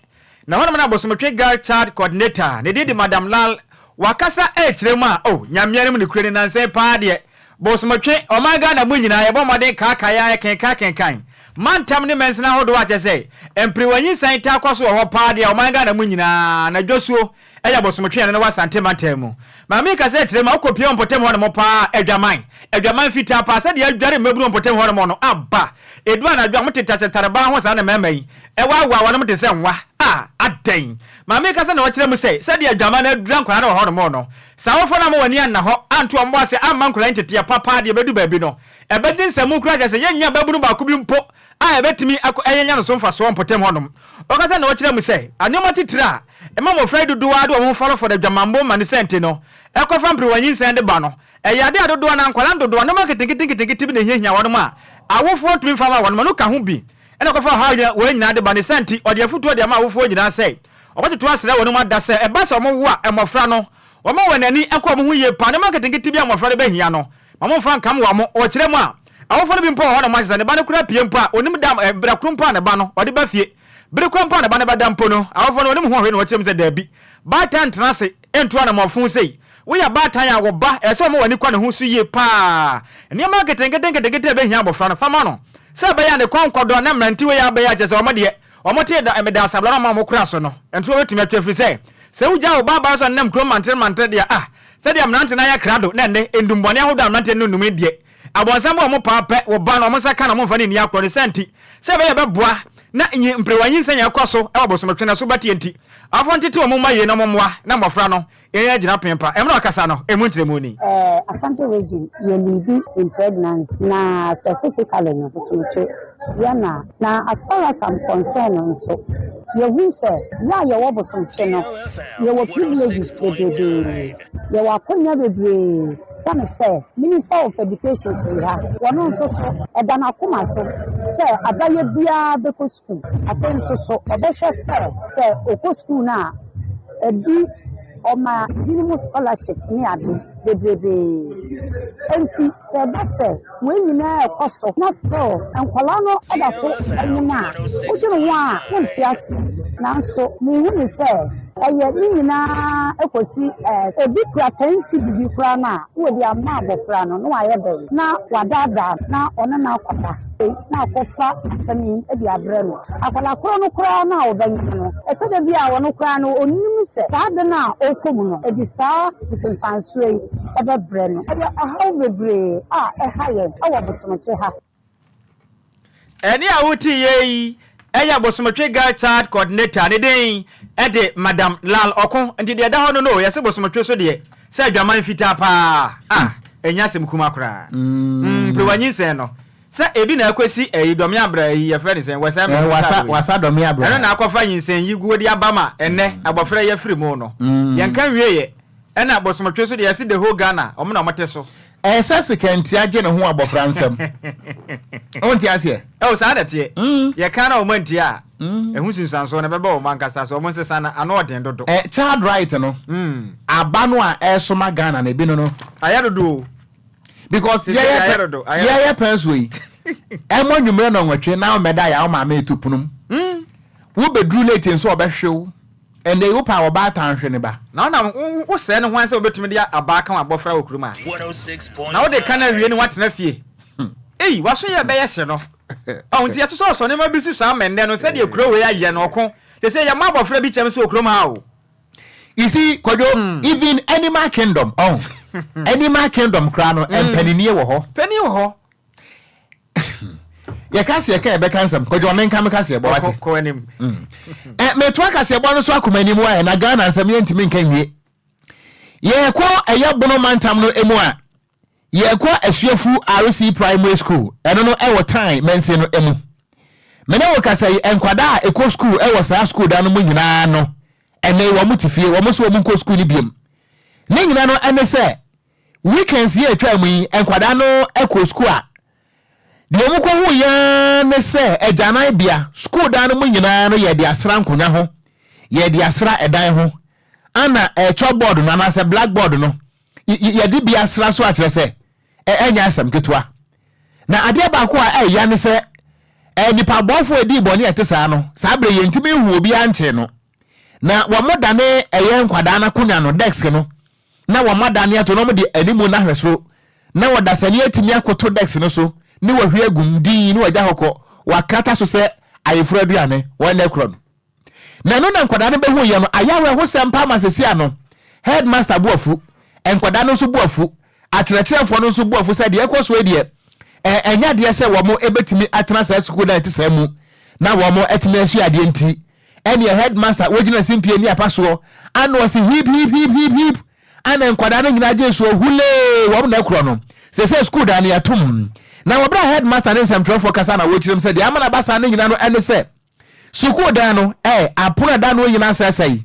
na hɔnom na Bosomotwe Girl Child Coordinator ne din de Madam Lal wakasa ɛrekyerɛ mu a, oh, Nyame anim ne kure ne nansɛn paa deɛ, Bosomotwe, ɔman Ghana mu nyinaa yɛbɔ mmɔden kaakae a yɛkenkan kenkan mantam ne mansini ahodoɔ a kyɛ sɛ mperewa nyinsɛn taa kɔ so wɔ hɔ paa deɛ, ɔman Ghana mu nyinaa na dwosuo ɛyɛ Bosomotwe ɛno ne wɔ Asante mantam mu. Maame yi kasa kyerɛ mu a, wokɔpie wɔ mpɔtam hɔnom paa, adwaman adwaman fitaa paa sɛdeɛ adware mmabunu wɔ mpɔtam hɔnom no aba. Ɛdu anadwo a, wɔtete tarebaa ho saa na mmarima yi ɛwaawa wɔnom te sɛ nwa a adɛn. Maame yi kasa na ɔkyerɛ mu sɛ sɛdeɛ adwaman no adura nkwadaa no wɔ hɔnom no, saa awofoɔ no ama wɔn ani anna hɔ anto wɔn bo ase amma nkwadaa yi nteteɛ papa deɛ, ɛbɛdu baabi no ɛbɛgye nsɛmmu koraa, kyerɛ sɛ yɛnnya babunu baako bi mpo a ɛbɛtumi akɔ ɛyɛnya no so mfasoɔ mpɔtam hɔnom. Ɔkasa na ɔkyerɛ mu sɛ nneɛma titire a ɛma mmɔfra yi dodoɔ ara de wɔn ho fɔrɔfɔrɔ adwamammɔ ma ne sɛnti no ɛkɔfa mperewa nyinsɛn de ba no, ɛyɛ ade a dodoɔ no ara nkwadaa no dodoɔ nneɛma nketenkete nketenkete bi na ɛhiahia wɔnom a awofoɔ ntumi mfa mma wɔnom. Ɛno ka ho bi ɛna ɛkɔfa ɔhaw yi wɔn nyinaa de ba. Ne sɛnti ɔde afotuo de ama awofoɔ nyinaa sɛ wɔbɛtoto asrɛ wɔnom ada sɛ ɛba sɛ wɔwo a, mmɔfra no wɔma wɔn ani nkɔ wɔn ho yie paa. Nneɛma nketenkete bi a mmɔfra no bɛhia no, ma momfa nkam wɔn mo. Ɔkyerɛ mu a, awofo no bi mpo wɔ hɔ na wɔahyɛ sɛ ne ba no koraa pue mpo a, onnim da a berɛ koro mpo a ne ba no ɔde ba fie. Bere koro mpo a ne ba no bɛda mpo no, awofo no wɔnnim ho hwee na wɔkyerɛ mu sɛ dabi. Baatan ntena ase ntu anammɔnfo sei. Woyɛ baatan a, wo ba, ɛsɛ sɛ wɔma w'ani kɔ ne ho so yie paa. Nneɛma nketenkete nketenkete a ɛbɛhia abɔfra no, fa ma no sɛ ɛbɛyɛ a ne kɔn nkɔdɔ na mmerantewa yi abɛyɛ a kyerɛ sɛ wɔn deɛ wɔte da meda asabla no ama wɔn kora so no, ntorɔ bɛtumi atwa, ɛfiri sɛ sɛ wogyaa wo ba baa sɛ ɔnenam kurom mantere mantere deɛ a, sɛdeɛ mmerante no ayɛ krado na ɛnnɛ nnumbɔne ahodoɔ a mmeranteɛ no nom yi deɛ, abɔnsam bɔ wɔn paa pɛ, wo ba no, wɔn nsa ka na wɔmfa no nni akorɔ. Ne saa nti, sɛ ɛbɛyɛ a ɛbɛboa. Na nyi mperewa nyinsɛn a ɛkɔ so wɔ bosomtwe no so ba tie nti, awofo ntete wɔn mma yie na wɔmmoa na mmɔfra no nya gyinapɛn pa. Mmerɛ a ɔkasa no, emu nkyerɛmu ni. Ashanti region yɛ leadi in pregnancy na specifically no bosomtwe yɛ na. Na as far as I'm concerned nso yɛhu sɛ yɛ a yɛwɔ bosomtwe no yɛwɔ privileges bebrebee, yɛwɔ akonya bebree sane sɛ Minister of Education firi ha, wɔno nso so ɛda n'akoma so sɛ abayɛ biara bɛkɔ sukuu. Afei nso so ɔbɛhwɛ sɛ sɛ ɔkɔ sukuu no a ɛbi ɔma binom scholarship ne ade bebrebee. Enti sɛ ɛba sɛ wei nyinaa ɛkɔ so na still nkwadaa no da so nyem a, wodwene ho a wonte ase. Nanso mehu ne sɛ ɛyɛ ne nyinaa kɔsi obi kura 10 cedi bi koraa no a, na wɔde ama abɔfra no na wayɛ dɛn na wadaadaa no na ɔne no akɔda na akɔfa asɛm yi de abrɛ no. Akwadaa korɔ no koraa no a ɔbɛnyem no, ɛtɔ da bi a ɔno koraa no ɔnnim sɛ saa ade no a ɔrekɔ mu no, ɛde saa nsunsuansoɔ yi bɛbrɛ no. Ɛyɛ ɔhaw bebree a ɛha yɛn wɔ Bosomtwe ha. Ɛnne a woteeɛ yi yɛ Bosomtwe Girl Child Coordinator, ne din de Madam Lal Ɔko. Nti deɛ ɛda hɔ no no, yɛse Bosomtwe so deɛ, sɛ adwaman fitaa paa a, ɛnyɛ asɛm kuma koraa. Mperewa nyinsɛn no, sɛ ebi na akɔsi ɛyi Dɔme Abra yi, yɛfrɛ no sɛn, Wasa Mɛnsa wasa, wasa Dɔme Abra. Ɛno na akɔfa nyinsɛn yi guo de aba ma ɛnnɛ abɔfra yi afiri mu no. Yɛnka nwieɛ. Ɛna Bosomtwe so deɛ yɛse the whole Ghana, wɔn na wɔte so. Ɛsɛ sekantia gye ne ho abɔfra nsam. Wonte aseɛ? Ɛwɔ saa na ɛteɛ. Yɛka na wɔn antie a, ɛho nsunsuansoɔ no ɛbɛba wɔn ankasa so. Wɔn nsesa no, ano ɔden dodo. Child right no, aba no a ɛresoma Ghana no, ebi no no. Ayɛ dodo o. Because yɛyɛ pɛ, yɛyɛ pɛn so yi, ɛmɔ nwummerɛ nɔnwɔtwe na wɔmmɛda yɛ a wo maame reto pono mu. Wobɛduru late nso ɔbɛhwe wo. Ɛnnɛ yi wopɛ a ɔbaatan hwe ne ba. Na wonam wo wo sɛɛ no hwan sɛ wobɛtumi de abaa aka w'abɔfra wɔ kurom a? Na wode ka no awie ne woatena fie. Ei, w'aso yɛ bɛyɛ hye no. Ɔho nti yɛsosɔsosɔ nneɛma bi so saa ma ɛnnɛ no sɛdeɛ kuro wei ayɛ no ɔko. Seesei yɛmmɔ abɔfra bi kyɛm nso wɔ kurom ha o. You see, Kwadwo, even animal kingdom, ɔho, animal kingdom koraa no, mpaninie wɔ hɔ. Panin wɔ hɔ. Yɛka se yɛka yɛbɛka nsɛm kwadwo ma menka me kaseɛbɔ wate. Kɔ anim. Ɛ metoa kaseɛbɔ no so akɔ m'anim waɛ na Ghana nsɛm yɛntumi nka nwie. Yɛkɔ ɛyɛ Bono mantam no mu a yɛkɔ Asuafu RC Primary School ɛno no ɛwɔ Tan mansin no mu. Mene wo kasa yi nkwadaa a ɛkɔ school ɛwɔ saa school dan no mu nyinaa no ɛnɛ yi wɔn te fie wɔn nso wɔn nkɔ school no biom. Ne nyinaa no ɛne sɛ Weekends yi a ɛtwaa mu yi, nkwadaa no kɔɔ sukuu a, deɛ wɔkɔhuiɛ ara ne sɛ agyananbea, sukuu dan no mu nyinaa no yɛde asra nkonnwa ho, yɛde asra ɛdan ho, ana chalkboard no anaasɛ blackboard no, yɛde bi asra so akyerɛ sɛ ɛnyɛ asɛm ketewa. Na adeɛ baako a ɛya ne sɛ nnipa bɔfoɔ a ɛdii bɔne a ɛte saa no, saa berɛ yɛntumi nhu obiara nkyee no. Na wɔdane ɛyɛ nkwadaa no akonnwa no, desk no, na wɔadane ato na wɔde animu no ahwɛ soro, na ɔdasani atumi akoto desk no so ne wahwie agu mu dinn ne wagya hɔ kɔ, wakata so sɛ ayeforo aduane, wɔn na ɛkorɔ no. Na ɛno na nkwadaa no bɛhu yɛ no, ayɛ awerɛhosɛm paa ma seesei ano, headmaster bo afu, nkwadaa no nso bo afu, akyerɛkyerɛfoɔ no nso bo afu sɛ deɛ ɛkɔ so yi deɛ, ɛnyɛ adeɛ sɛ wɔn bɛtumi atena saa sukuu dan ɛte saa mu na wɔn atumi asua adeɛ nti, Ɛneɛ headmaster wogyina simpie ne apa soɔ ana ɔse hip hip hip hip hip ana nkwadaa no nyinaa gyee soɔ hulee wɔn na ɛkorɔ no sɛsɛ sukuu dan no yɛatom na wɔ berɛ a headmaster ne nsɛmtwerɛfoɔ kasa na wɔkyerɛm sɛ deɛ ama no aba saa no nyinaa no ɛne sɛ sukuu dan no ɛ apono ɛda no nyinaa sɛsɛe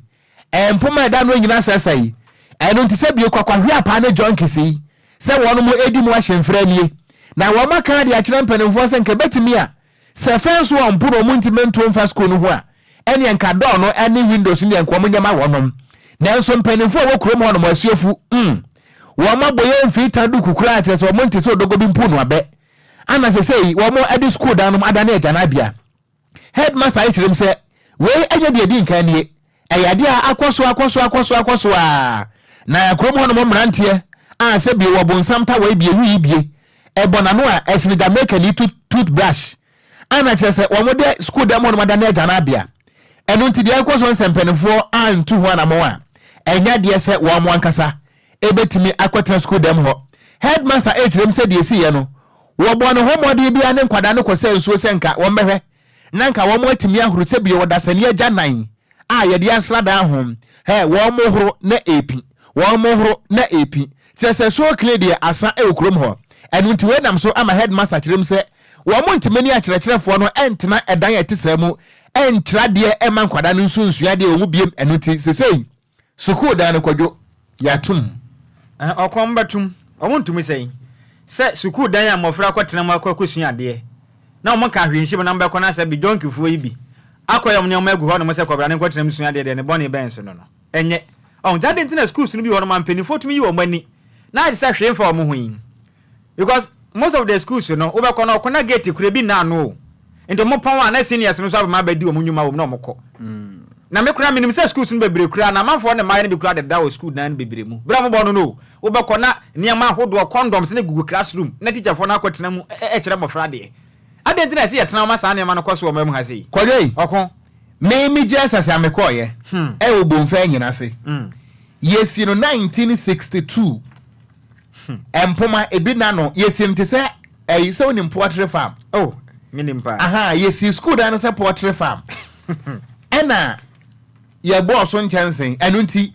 ɛ mpoma ɛda no nyinaa sɛsɛe ɛno nti sɛ bie kwakwahwe apaa ne junkies yi sɛ wɔn mo ɛdi mu ahyɛmfira nie na wɔn aka de akyerɛ mpanimfoɔ sɛ nka ɛbɛtumi a Sɛ fɛn so a mpo na wɔn ntumi nto mfa sukuu no ho a, ɛneɛ nka dɔɔ no ne windows no deɛ nka wɔn nyɛ ma wɔnom. Nanso mpaninfoɔ a ɛwɔ kurom hɔ nom, asuafu, mm, wɔn abɔ yɛn mfii ta duku koraa kyerɛ sɛ wɔn nte sɛ odogo bi mpo no abɛ. Ana sesei wɔn de sukuu dan nom adane agyanabea. Headmaster yi kyerɛ mu sɛ, wei ɛnyɛ deɛ ɛdi nkan nie, Ɛyɛ adeɛ a akɔ so akɔ so akɔ so akɔ so ara. Na kurom hɔnom mmeranteɛ a sɛ bie wɔ bonsam tawa yi bie wi yi bie ɛbɔ n'ano a ɛsene Jamaicani tooth toothbrush a na kyerɛ sɛ wɔn de sukuu dɛm hɔnom adane agyanabea. Ɛno nti deɛ ɛrekɔ so no sɛ mpanimfoɔ antu ho anamɔn a ɛnyɛ adeɛ sɛ wɔn ankasa ɛbɛtumi akɔtena sukuu dɛm hɔ. Headmaster ɛrekyerɛ mu sɛ deɛ ɛsiiɛ no wɔbɔɔ ne ho mmɔden biara ne nkwadaa no kɔsɛɛ nsuo sɛ nka wɔmmɛhwɛ. Na nka wɔn atumi ahoro sɛ bio ɔdasani agya nan a yɛde asradaa ho hɛ wɔn horo na epi wɔn horo na epi kyerɛ sɛ so clean deɛ asa ɛwɔ kurom hɔ. Ɛno nti wei nam so ama headmaster kyerɛ mu sɛ wɔn ntumi ne akyerɛkyerɛfoɔ no ɛntena ɛdan a ɛte saa mu ɛnkyerɛ adeɛ ɛma nkwadaa no nso nsua adeɛ wɔ mu biem. Ɛno nti sesei sukuu dan no, Kwadwo, yɛatom. Ɔkɔm bɛtum ɔmo ntumi sɛn sɛ sukuu dan a mmɔfra akɔtena mu akɔ akɔsua adeɛ na ɔmo ka hwee nhyɛ mu na mbɛkɔ na sɛ bi dɔnkifoɔ yi bi akɔyɛ ɔmo nneɛma agu hɔ nom sɛ kɔbra ne nkɔtena mu sua adeɛ deɛ ne bɔne bɛn so no ɛnyɛ ɔmo gya de. Nti na schools no bi wɔ nom a mpanimfoɔ tumi yi wɔn ani na ayɛ sɛ hwee mfa ɔmo ho yi, because most of the schools no, wobɛkɔ no, ɔkɔ na gate kura bi nna ano o. Nti ɔmo pɔn a, na seniors no nso abɛma abɛdi wɔn nnwuma wɔ mu na ɔmo kɔ. Na me kura menim sɛ schools no bebree kura na amanfoɔ ne mmaa no bi kura deda wɔ school dan no bebree mu. Bere a wɔbɔ no, wobɛkɔ na nneɛma ahodoɔ, condoms ne gugu classroom na teacherfoɔ no akɔtena mu ɛkyerɛ mmɔfra adeɛ. Adeɛ nti na ɛsɛ yɛtena ma saa nneɛma no kɔ so wɔ ɔman mu ha sei? Kwadwo yi, Ɔko. Me me gye asase a mekɔɔyɛ ɛwɔ Bomfa nyina ase, yɛsi no 1962. Mpoma ebi na no yɛsi no te sɛ ɛyi sɛ wonim poultry farm. Oh, menim paa. Aha, yɛsi school dan no sɛ poultry farm ɛna yɛbɔɔ so nkyɛnsen. Ɛno nti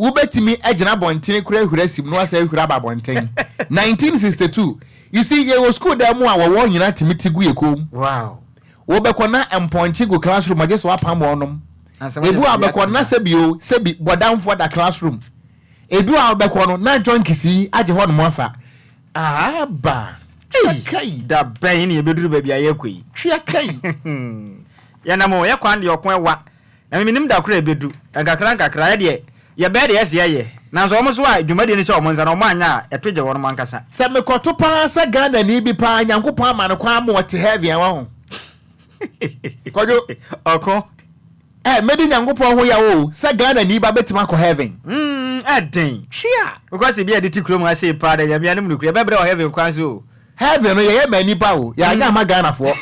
wobɛtumi agyina abɔntene kora ahura sim na wasɛ ahura aba abɔnten. 1962, you see, yɛwɔ school dan mu a wɔwɔ nyinaa tumi ti gu yɛ kɔn mu. Wobɛkɔ na mpɔnkye gu classroom, agye sɛ wapam wɔnom. Ebi wɔ abɛkɔ na sɛbi o sɛbi bɔdamfoɔ da classroom. Ebi wɔ abɛkɔ no na junkies yi agye hɔ nom afa aba. Twia kai. Da bɛn ne yɛbɛduru baabi a yɛkɔ yi? Twia kai. Yɛnam o, yɛ kwan deɛ ɔko ɛwa na memenim da koro a ɛbɛdu. Nkakra nkakra yɛdeɛ yɛbɛyɛ deɛ ɛsɛ yɛyɛ, nanso ɔmo so a dwumadie no hyɛ ɔmo nsa na ɔmo anya a ɛto gye wɔnom ankasa. Sɛ mekɔto paa sɛ Ghana ni bi paa Nyankopɔn ama no kwan ma ɔte heaven a, waho, Kwadwo. Ɔko. Ɛ mɛdi Nyankopɔn ho yaw o sɛ Ghana ni ba bɛtumi akɔ heaven. Ɛden. Twia. Because ebi a yɛde te kurom ha sei paa dɛ, Nyame anom nokura yɛbɛbrɛ wɔ heaven kwan so o. Heaven no yɛyɛ ma nipa o, yɛanyɛ ama Ghanafoɔ.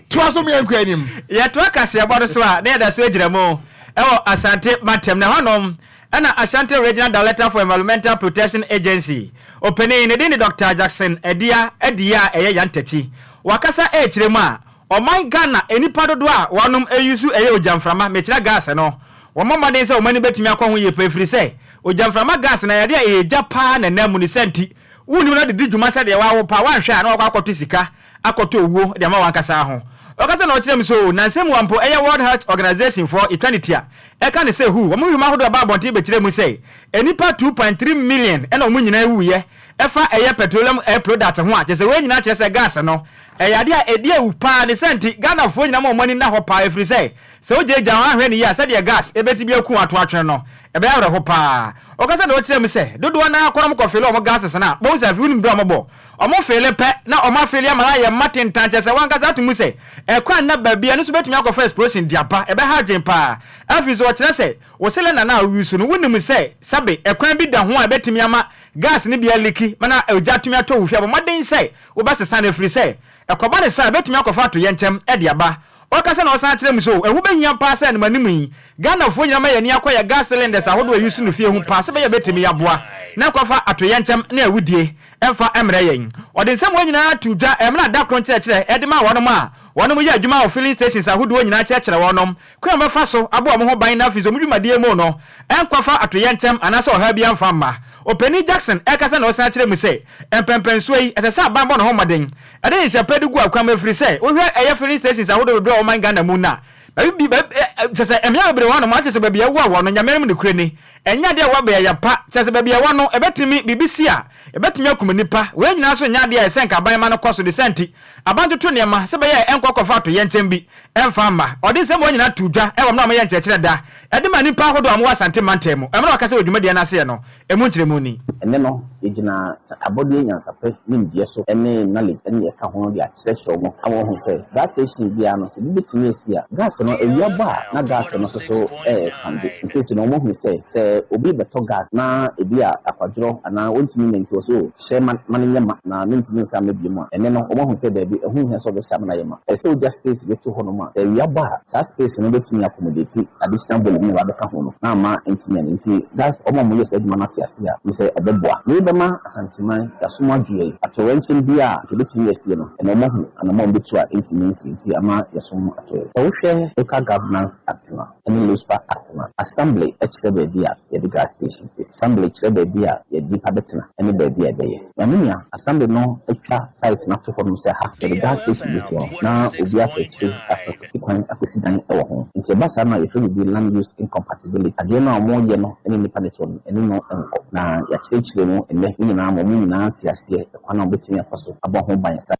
Toa so meɛnkɔ anim. Yɛtoa kaseɛbɔ no so a, na yɛda so agyina mu wɔ Asante mantam, na ɛhɔnom ɛna Ashanti Regional Director for Environmental Protection Agency ɔpanin, ne din de Dr. Jackson Adia Adia a ɛyɛ Yantakyi, wakasa ɛrekyerɛ mu a ɔman Ghana nnipa dodoɔ a wɔnom ɛyusu ɛyɛ ogyamframa, mekyerɛ gas no, wɔmmɔ mmɔden sɛ wɔn ani bɛtumi akɔ ho yie paa, ɛfiri sɛ ogyamframa gas no ɛyɛ adeɛ a ɛyɛ gya paa na ɛnam mu ne sɛ nti wonnim na de di dwuma sɛdeɛ wawo paa, wanhwɛ a na wakɔ akɔto sika akɔtɔ owuo de ama wankasa ho. Ɔkasa na ɔkyerɛ mu so nansɛm mu mpo ɛyɛ World Health Organization foɔ etwa ne tia ɛka ne sɛ WHO wɔn nhwehwɛmu ahodoɔ ɛba abɔnten bɛkyerɛ mu sɛ nnipa 2.3 million ɛna wɔn nyinaa wuiɛ ɛfa ɛyɛ petroleum air product ho a kyerɛ sɛ wei nyinaa kyerɛ sɛ gas no ɛyɛ adeɛ a ɛdi awu paa. Ne sɛ nti Ghanafoɔ nyinaa ma wɔn ani nna hɔ paa, ɛfiri sɛ sɛ wogyaagyaa wɔn ahwɛ ne yie a, sɛdeɛ gas ɛbɛti bi aku ato atwene no, ɛbɛyɛ awerɛho paa. Ɔkasa na ɔkyerɛ mu sɛ dodoɔ no ara kɔnom kɔfele wɔn gases no a bohu sɛ afei wonim berɛ a wɔbɔ ɔmo fele pɛ na ɔmo afele ama no ayɛ mma tentan, kyerɛ sɛ wankasa ato mu sɛ ɛkwan nna baabi a ɛno nso bɛtumi akɔfa explosion de aba. Ɛbɛha adwene paa. Afei nso ɔkyerɛ sɛ wo cylinder no a woyi no, wonim sɛ sɛbe ɛkwan bi da ho a ɛbɛtumi ama gas no bi aleaki ma na ogya atumi atɔ wo fie, abɔ mmɔden sɛ wobɛsesa no, ɛfiri sɛ ɛkɔba ne saa ɛbɛtumi akɔfa atoyɛnkyɛm de aba. Ɔkasa na ɔsan kyerɛ mu so ɛho bɛhia paa sɛ animanim yi Ghanafoɔ nyinaa ma yɛni akɔ yɛ gas cylinders ahodoɔ a ɛyi so no fie ho paa sɛ bɛyɛ bɛtumi aboa na nkɔfa atoyɛnkyɛm ne awudie ɛmfa mmerɛ yɛn. Ɔde nsɛm wɔn nyinaa to dwa ɛmmerɛ da koro nkyerɛkyerɛ ɛde ma wɔnom a wɔnom yɛ adwuma wɔ filling stations ahodoɔ nyinaa, kyerɛkyerɛ wɔnom kwan a wɔbɛfa so abɔ wɔn ho ban na afei sɛ wɔn dwumadie mu no ɛnkɔfa atoyɛnkyɛm anaasɛ ɔhaw bi amfa mma. Ɔpanin Jackson ɛkasa na ɔsan kyerɛ mu sɛ mpɛmpɛnsoɔ yi ɛsɛ sɛ aban bɔ ne ho mmɔden ɛde nhyehyɛ pa de gu akwan mu, ɛfiri sɛ wohwɛ ɛyɛ filling stations ahodoɔ bebree a wɔman Ghana mu na baabi bi kyɛ sɛ mmea bebree wɔ hɔnom akyɛ sɛ baabi a ɛwɔ wɔ no, Nyame anim nokorɛ ni, ɛnyɛ adeɛ a ɛwɔ bɛyɛ pa. Kyɛ sɛ baabi a ɛwɔ no ɛbɛtumi biribi si a ɛbɛtumi akum nipa. Wei nyinaa nso nyɛ adeɛ a ɛsɛ nka aban ma no kɔ so. De sɛ nti aban toto nneɛma sɛ bɛyɛ ɛnkɔ kɔfa atoyɛnkyɛm bi ɛmfa mma. Ɔde nsɛm wɔn nyinaa to dwa ɛwɔ mmerɛ a wɔyɛ nkyerɛkyerɛ da ɛde ma nipa ahodoɔ a wɔwɔ Asante mantam mu ɛmmerɛ a wɔkasa wɔ dwumadie no aseɛ no, ɛmu nkyerɛmu ni. Ɛnnɛ no, yɛgyina abɔdeɛ nyansapɛ nimdeɛ so ne knowledge ne ɛka ho de akyerɛkyerɛ wɔn ama wɔahu sɛ gas station biara no, sɛ bi bɛtumi asi a, gas no awia bɔ a na gas no nso so ɛɛexpande. Nti no wɔahu sɛ sɛ obi bɛtɔ gas na ebi a akwadworɔ anaa wɔntumi maintain Nti wɔse oh, hyɛ ma ma no nyɛ ma na mentumi nsan mma biom a, ɛnnɛ no wɔahu sɛ daabi, ɛho nhia sɛ wɔbɛhyɛ ama no ayɛ ma. Ɛsɛ sɛ wogya space bi to hɔnom a sɛ awia bɔ a, saa space no bɛtumi accommodate additional volume no a wɔabɛka ho no na amma antumi anyɛ. Nti that's wɔn a wɔyɛ saa adwuma no ate ase a, ne sɛ ɛbɛboa. Wei bɛma Asanteman, yɛasom adwo yɛn. Atoyerɛnkyɛm biara a anka ɛbɛtumi asie no, ɛnnɛ wɔahu anammɔn a wɔbɛtu a ɛntumi nsi nti ama yɛasom atɔ yɛn. Sɛ wohwɛ Local Governance Act no a, ne Luspa Act no. Assembly kyerɛ baabi a yɛde gas station. Assembly kyerɛ baabi a yɛde nnipa bɛtena ne baabi a ɛbɛyɛ. Na me nua, Assembly no atwa site no ato hɔ nom sɛ ha yɛde gas station bɛsi hɔ na obi afa akyire afa kwati kwan akɔsi dan wɔ ho. Nti ɛba saa no a yɛfrɛ biribi land use incompatibility. Adeɛ no a wɔyɛ no ne nnipa no te hɔ no ɛne no nkɔ. Na yɛakyerɛkyerɛ mu nnɛ ne nyinaa ma wɔn nyinaa te aseɛ ɛkwan a wɔbɛtumi afa so abɔ ho ban saa.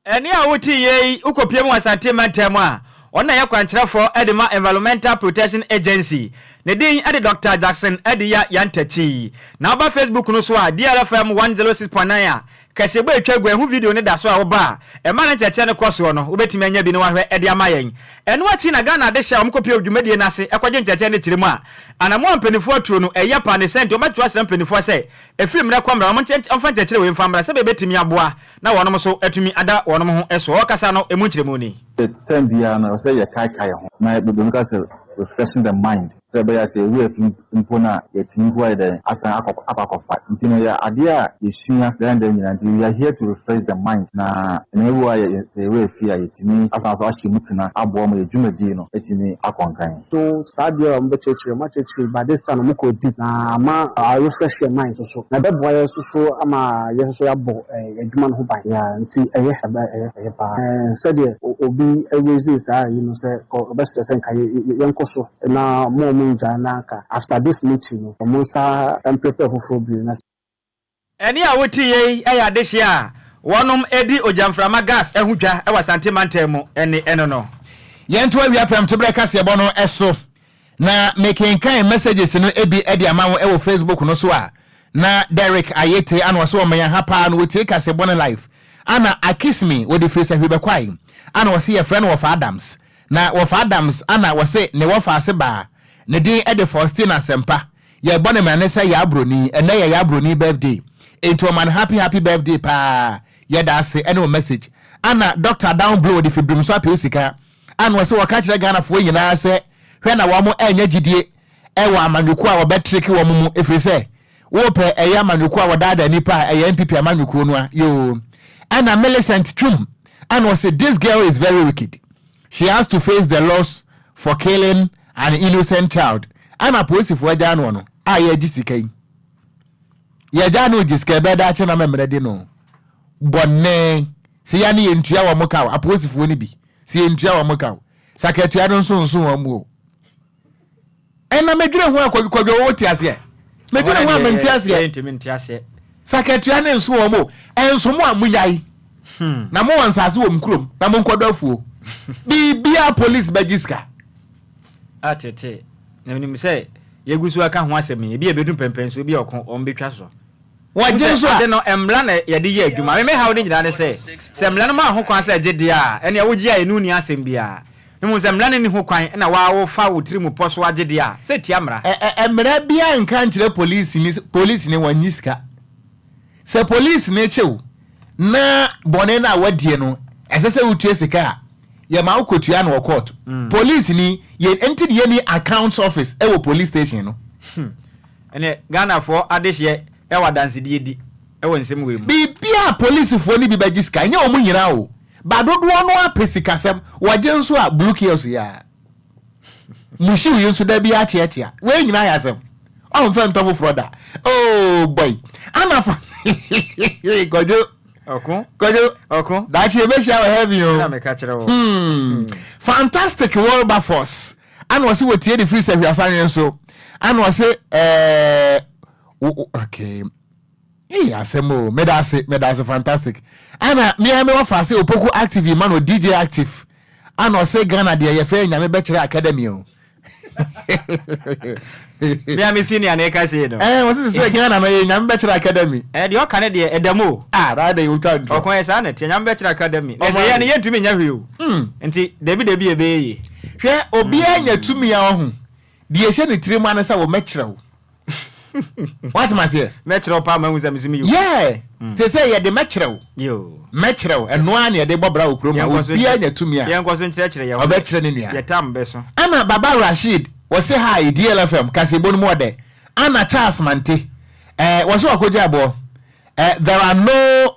Ɛnne a wote yei, wokɔpue mu wɔ Asante mantam a, ɔno na ɛyɛ kwankyerɛfoɔ de ma Environmental Protection Agency. Ne din de Dɔkta Jackson Adiya Yantakyi. Na woba Facebook no so a, DRFM 106.9 a, kaseɛbɔ a ɛtwa gu a ɛho video no da so a woba a, ɛma ne nkyerɛkyerɛ no kɔ soɔ no, wobɛtumi anya bi na woahwɛ de ama yɛn. Ɛno akyi na Ghana adehyɛ a wɔkɔpue dwumadie no ase kɔgye nkyerɛkyerɛ no kyerɛ mu a, anammɔn a mpanimfoɔ atuo no, ɛyɛ paa ne sɛ nti wɔbɛto asrɛ mpanimfoɔ sɛ ɛfiri mmerɛ kɔ mmerɛ no wɔmfa nkyerɛkyerɛ wei mfa mmra sɛdeɛ ɛbɛtumi aboa na wɔnom nso atumi ada wɔnom ho soɔ. Ɔrekasa no, ɛmu nkyerɛmu ni. Sɛ term biara no, ɛwɔ sɛ yɛkaekae yɛn ho na bebree no ka sɛ refreshing the mind sɛ ɛbɛyɛ a sɛ yɛn werɛ afi mpo no a, yɛatumi mpo ayɛ dɛn asan akɔ akɔ akɔfa. Nti no ɛyɛ adeɛ a yɛsua daa ne daa nyinaa nti we are here to refresh the mind na nneɛma bi wɔ hɔ a yɛ sɛ yɛn werɛ fi a yɛtumi asan nso ahyɛ mu kena aboa ma yɛn dwumadie no atumi akɔ nkan. So saa adeɛ a wɔn bɛkyerɛkyerɛ wɔn akyerɛkyerɛ but this time wɔn kɔ deep na ama a refresh yɛn mind nso so na ɛbɛboa yɛn nso so ama yɛn nso so yɛabɔ yɛn adwuma no ho ban yeah nti ɛyɛ ɛbɛ ɛyɛ ɛyɛ paa ɛɛ sɛdeɛ obi raise saa ayi no sɛ ɔbɛsrɛ sɛ nka yɛnkɔ so na mo a wɔn ngyae na nka after this meeting no wɔn nsa mprepare foforɔ bio na. Ɛnne a wote yei yɛ adehyeɛ a wɔnom di ogyamframa gas ho dwa wɔ Asante mantam mu ne ɛno no. Yɛnto awia prɛmtoberɛ kaseɛbɔ no so na mekenkan messages no bi de ama wo wɔ Facebook no so a na Derrick Ayete ana ɔsɛ ɔmɛn ha paa no wɔtie kaseɛbɔ no live ana Akismi wɔde firi Sahwi Bɛkwae ana ɔse yɛfrɛ no wɔfa Adams na wɔfa Adams ana wɔse ne wɔfa ase baa ne din de Faustina Asɛmpa Yɛbɔ no mane sɛ Yaa Broni, ɛnɛ yɛ Yaa Broni birthday enti ɔma no happy happy birthday paa, yɛda ase ɛne wo message. Ana Doctor Down Blow de fi Brimso apɛ sika ana ɔse wɔka kyerɛ Ghanafoɔ nyinaa sɛ hwɛ na wɔn annya gyidie ɛwɔ amanyɔkuo a wɔbɛ tricke wɔn mu ɛfiri sɛ wopɛ ɛyɛ amanyɔkuo a wɔdaadaa nipa a ɛyɛ NPP amanyɔkuo no a yoo. Ɛna Millicent Twum ana ɔse this girl is very wicked She has to face the laws for killing an innocent child. Ana apolisifoɔ agyaa noɔ no a yɛregye sika yi. Yɛgyaa no gye sika ɛbɛyɛ daakye na mɛmmerɛ de no bɔne. Sɛ yɛ ne yɛntua wɔn ka o, apolisifoɔ no bi sɛ yɛntua wɔn ka o. Sakatua no nso nso wɔn mu o. Ɛna medwene ho a kwadwo wo te aseɛ. Medwene ho a mente aseɛ. Sakatua ne nso wɔn o. Ɛnso mo a monyae. Hmm. Na mowɔ nsase wɔ mo kurom na monkɔdɔ afuo. Biribiara police bɛgye sika. Atete. Na menim sɛ yɛgu so aka ho asɛm yi, ebi a ɛbɛdu mpɛmpɛnsoɔ bi a ɔko wɔn bɛtwa so. Wɔgye nso a. Ade no, mmara na yɛde yɛ adwuma. Me me haw no nyinaa ne sɛ, sɛ mmara no ma ho kwan sɛ gye deɛ a, ɛnneɛ wogye a ɛno nni asɛm biara. Mmom sɛ mmara no nni ho kwan na wo ara wofa wo tirim pɔ so agye deɛ a, sɛ ɛtia mmara. Ɛ ɛ mmara biara nka nkyerɛ polisini sɛ polisini wɔnnye sika. Sɛ polisini kye wo na bɔne no a woadie no ɛsɛ sɛ wotua sika a, yɛma wo kɔtua no wɔ court. Polisini, yɛn nti na yɛnni accounts office wɔ police station no. Ɛneɛ Ghanafoɔ adehyeɛ wɔ adansedie di wɔ nsɛm wei mu. Biribiara a polisifoɔ no bi bɛgye sika, ɛnyɛ wɔn nyinaa o, but dodoɔ no ara pɛ sikasɛm, wɔgye nso a blue kiosk yi ara. Mushiw yi nso da biara kyeakyea, wei nyinaa yɛ asɛm, ɔmfɛ ntɔ foforɔ da, oh boy, ana fa Kwadwo, Ɔko. Kwadwo, Ɔko. daakye yɛbɛhyia wɔ heaven o. Na meka kyerɛ wo. Hmm. Fantastic Wilberforce. Ana ɔse wɔtie de firi sɛ hwiasanwe nso. Ana ɔse ɛɛ okay. Ee asɛm o, meda ase, meda ase fantastic. Ana mea me wɔfa ase Opoku active yi ma no DJ active. Ana ɔse Ghana deɛ yɛfrɛ Nyame bɛkyerɛ academy o. Mea me senior na ɛka sei no. Ɛɛ wɔse sɛ Ghana no yɛ Nyame bɛkyerɛ academy. Ɛɛ deɛ ɔka no deɛ ɛda mu o. Ah na adɛn wotwa ntorɔ. Ɔko yɛ saa na ɛteɛ Nyame bɛkyerɛ academy. Na sɛ yɛ no yɛntumi nyɛ hwee o. Nti dabi dabi ɛbɛyɛ yie. Hwɛ obiara nya tumi a ɔho deɛ ɛhyɛ ne tirim ara ne sɛ wɔmɛkyerɛ wo. Woate maseɛ? Mɛkyerɛ wo paa ma ahu sɛ me nso meyɛ obi. Yeah! Te sɛ yɛde mɛkyerɛ wo, mɛkyerɛ wo, ɛno ara na yɛde bɔ bra wɔ kurom ha. Obiara nya tumi a, Yɛnkɔ so nkyerɛkyerɛ yɛn ho. ɔbɛkyerɛ ne nua. Yɛ tam bɛso. Ana Baba Rasheed, wɔse hi, DLFM, kaseɛbɔ no mu ɔdɛ. Ana Charles Mante, eh, wɔse wakɔgye aboɔ. Eh, there are no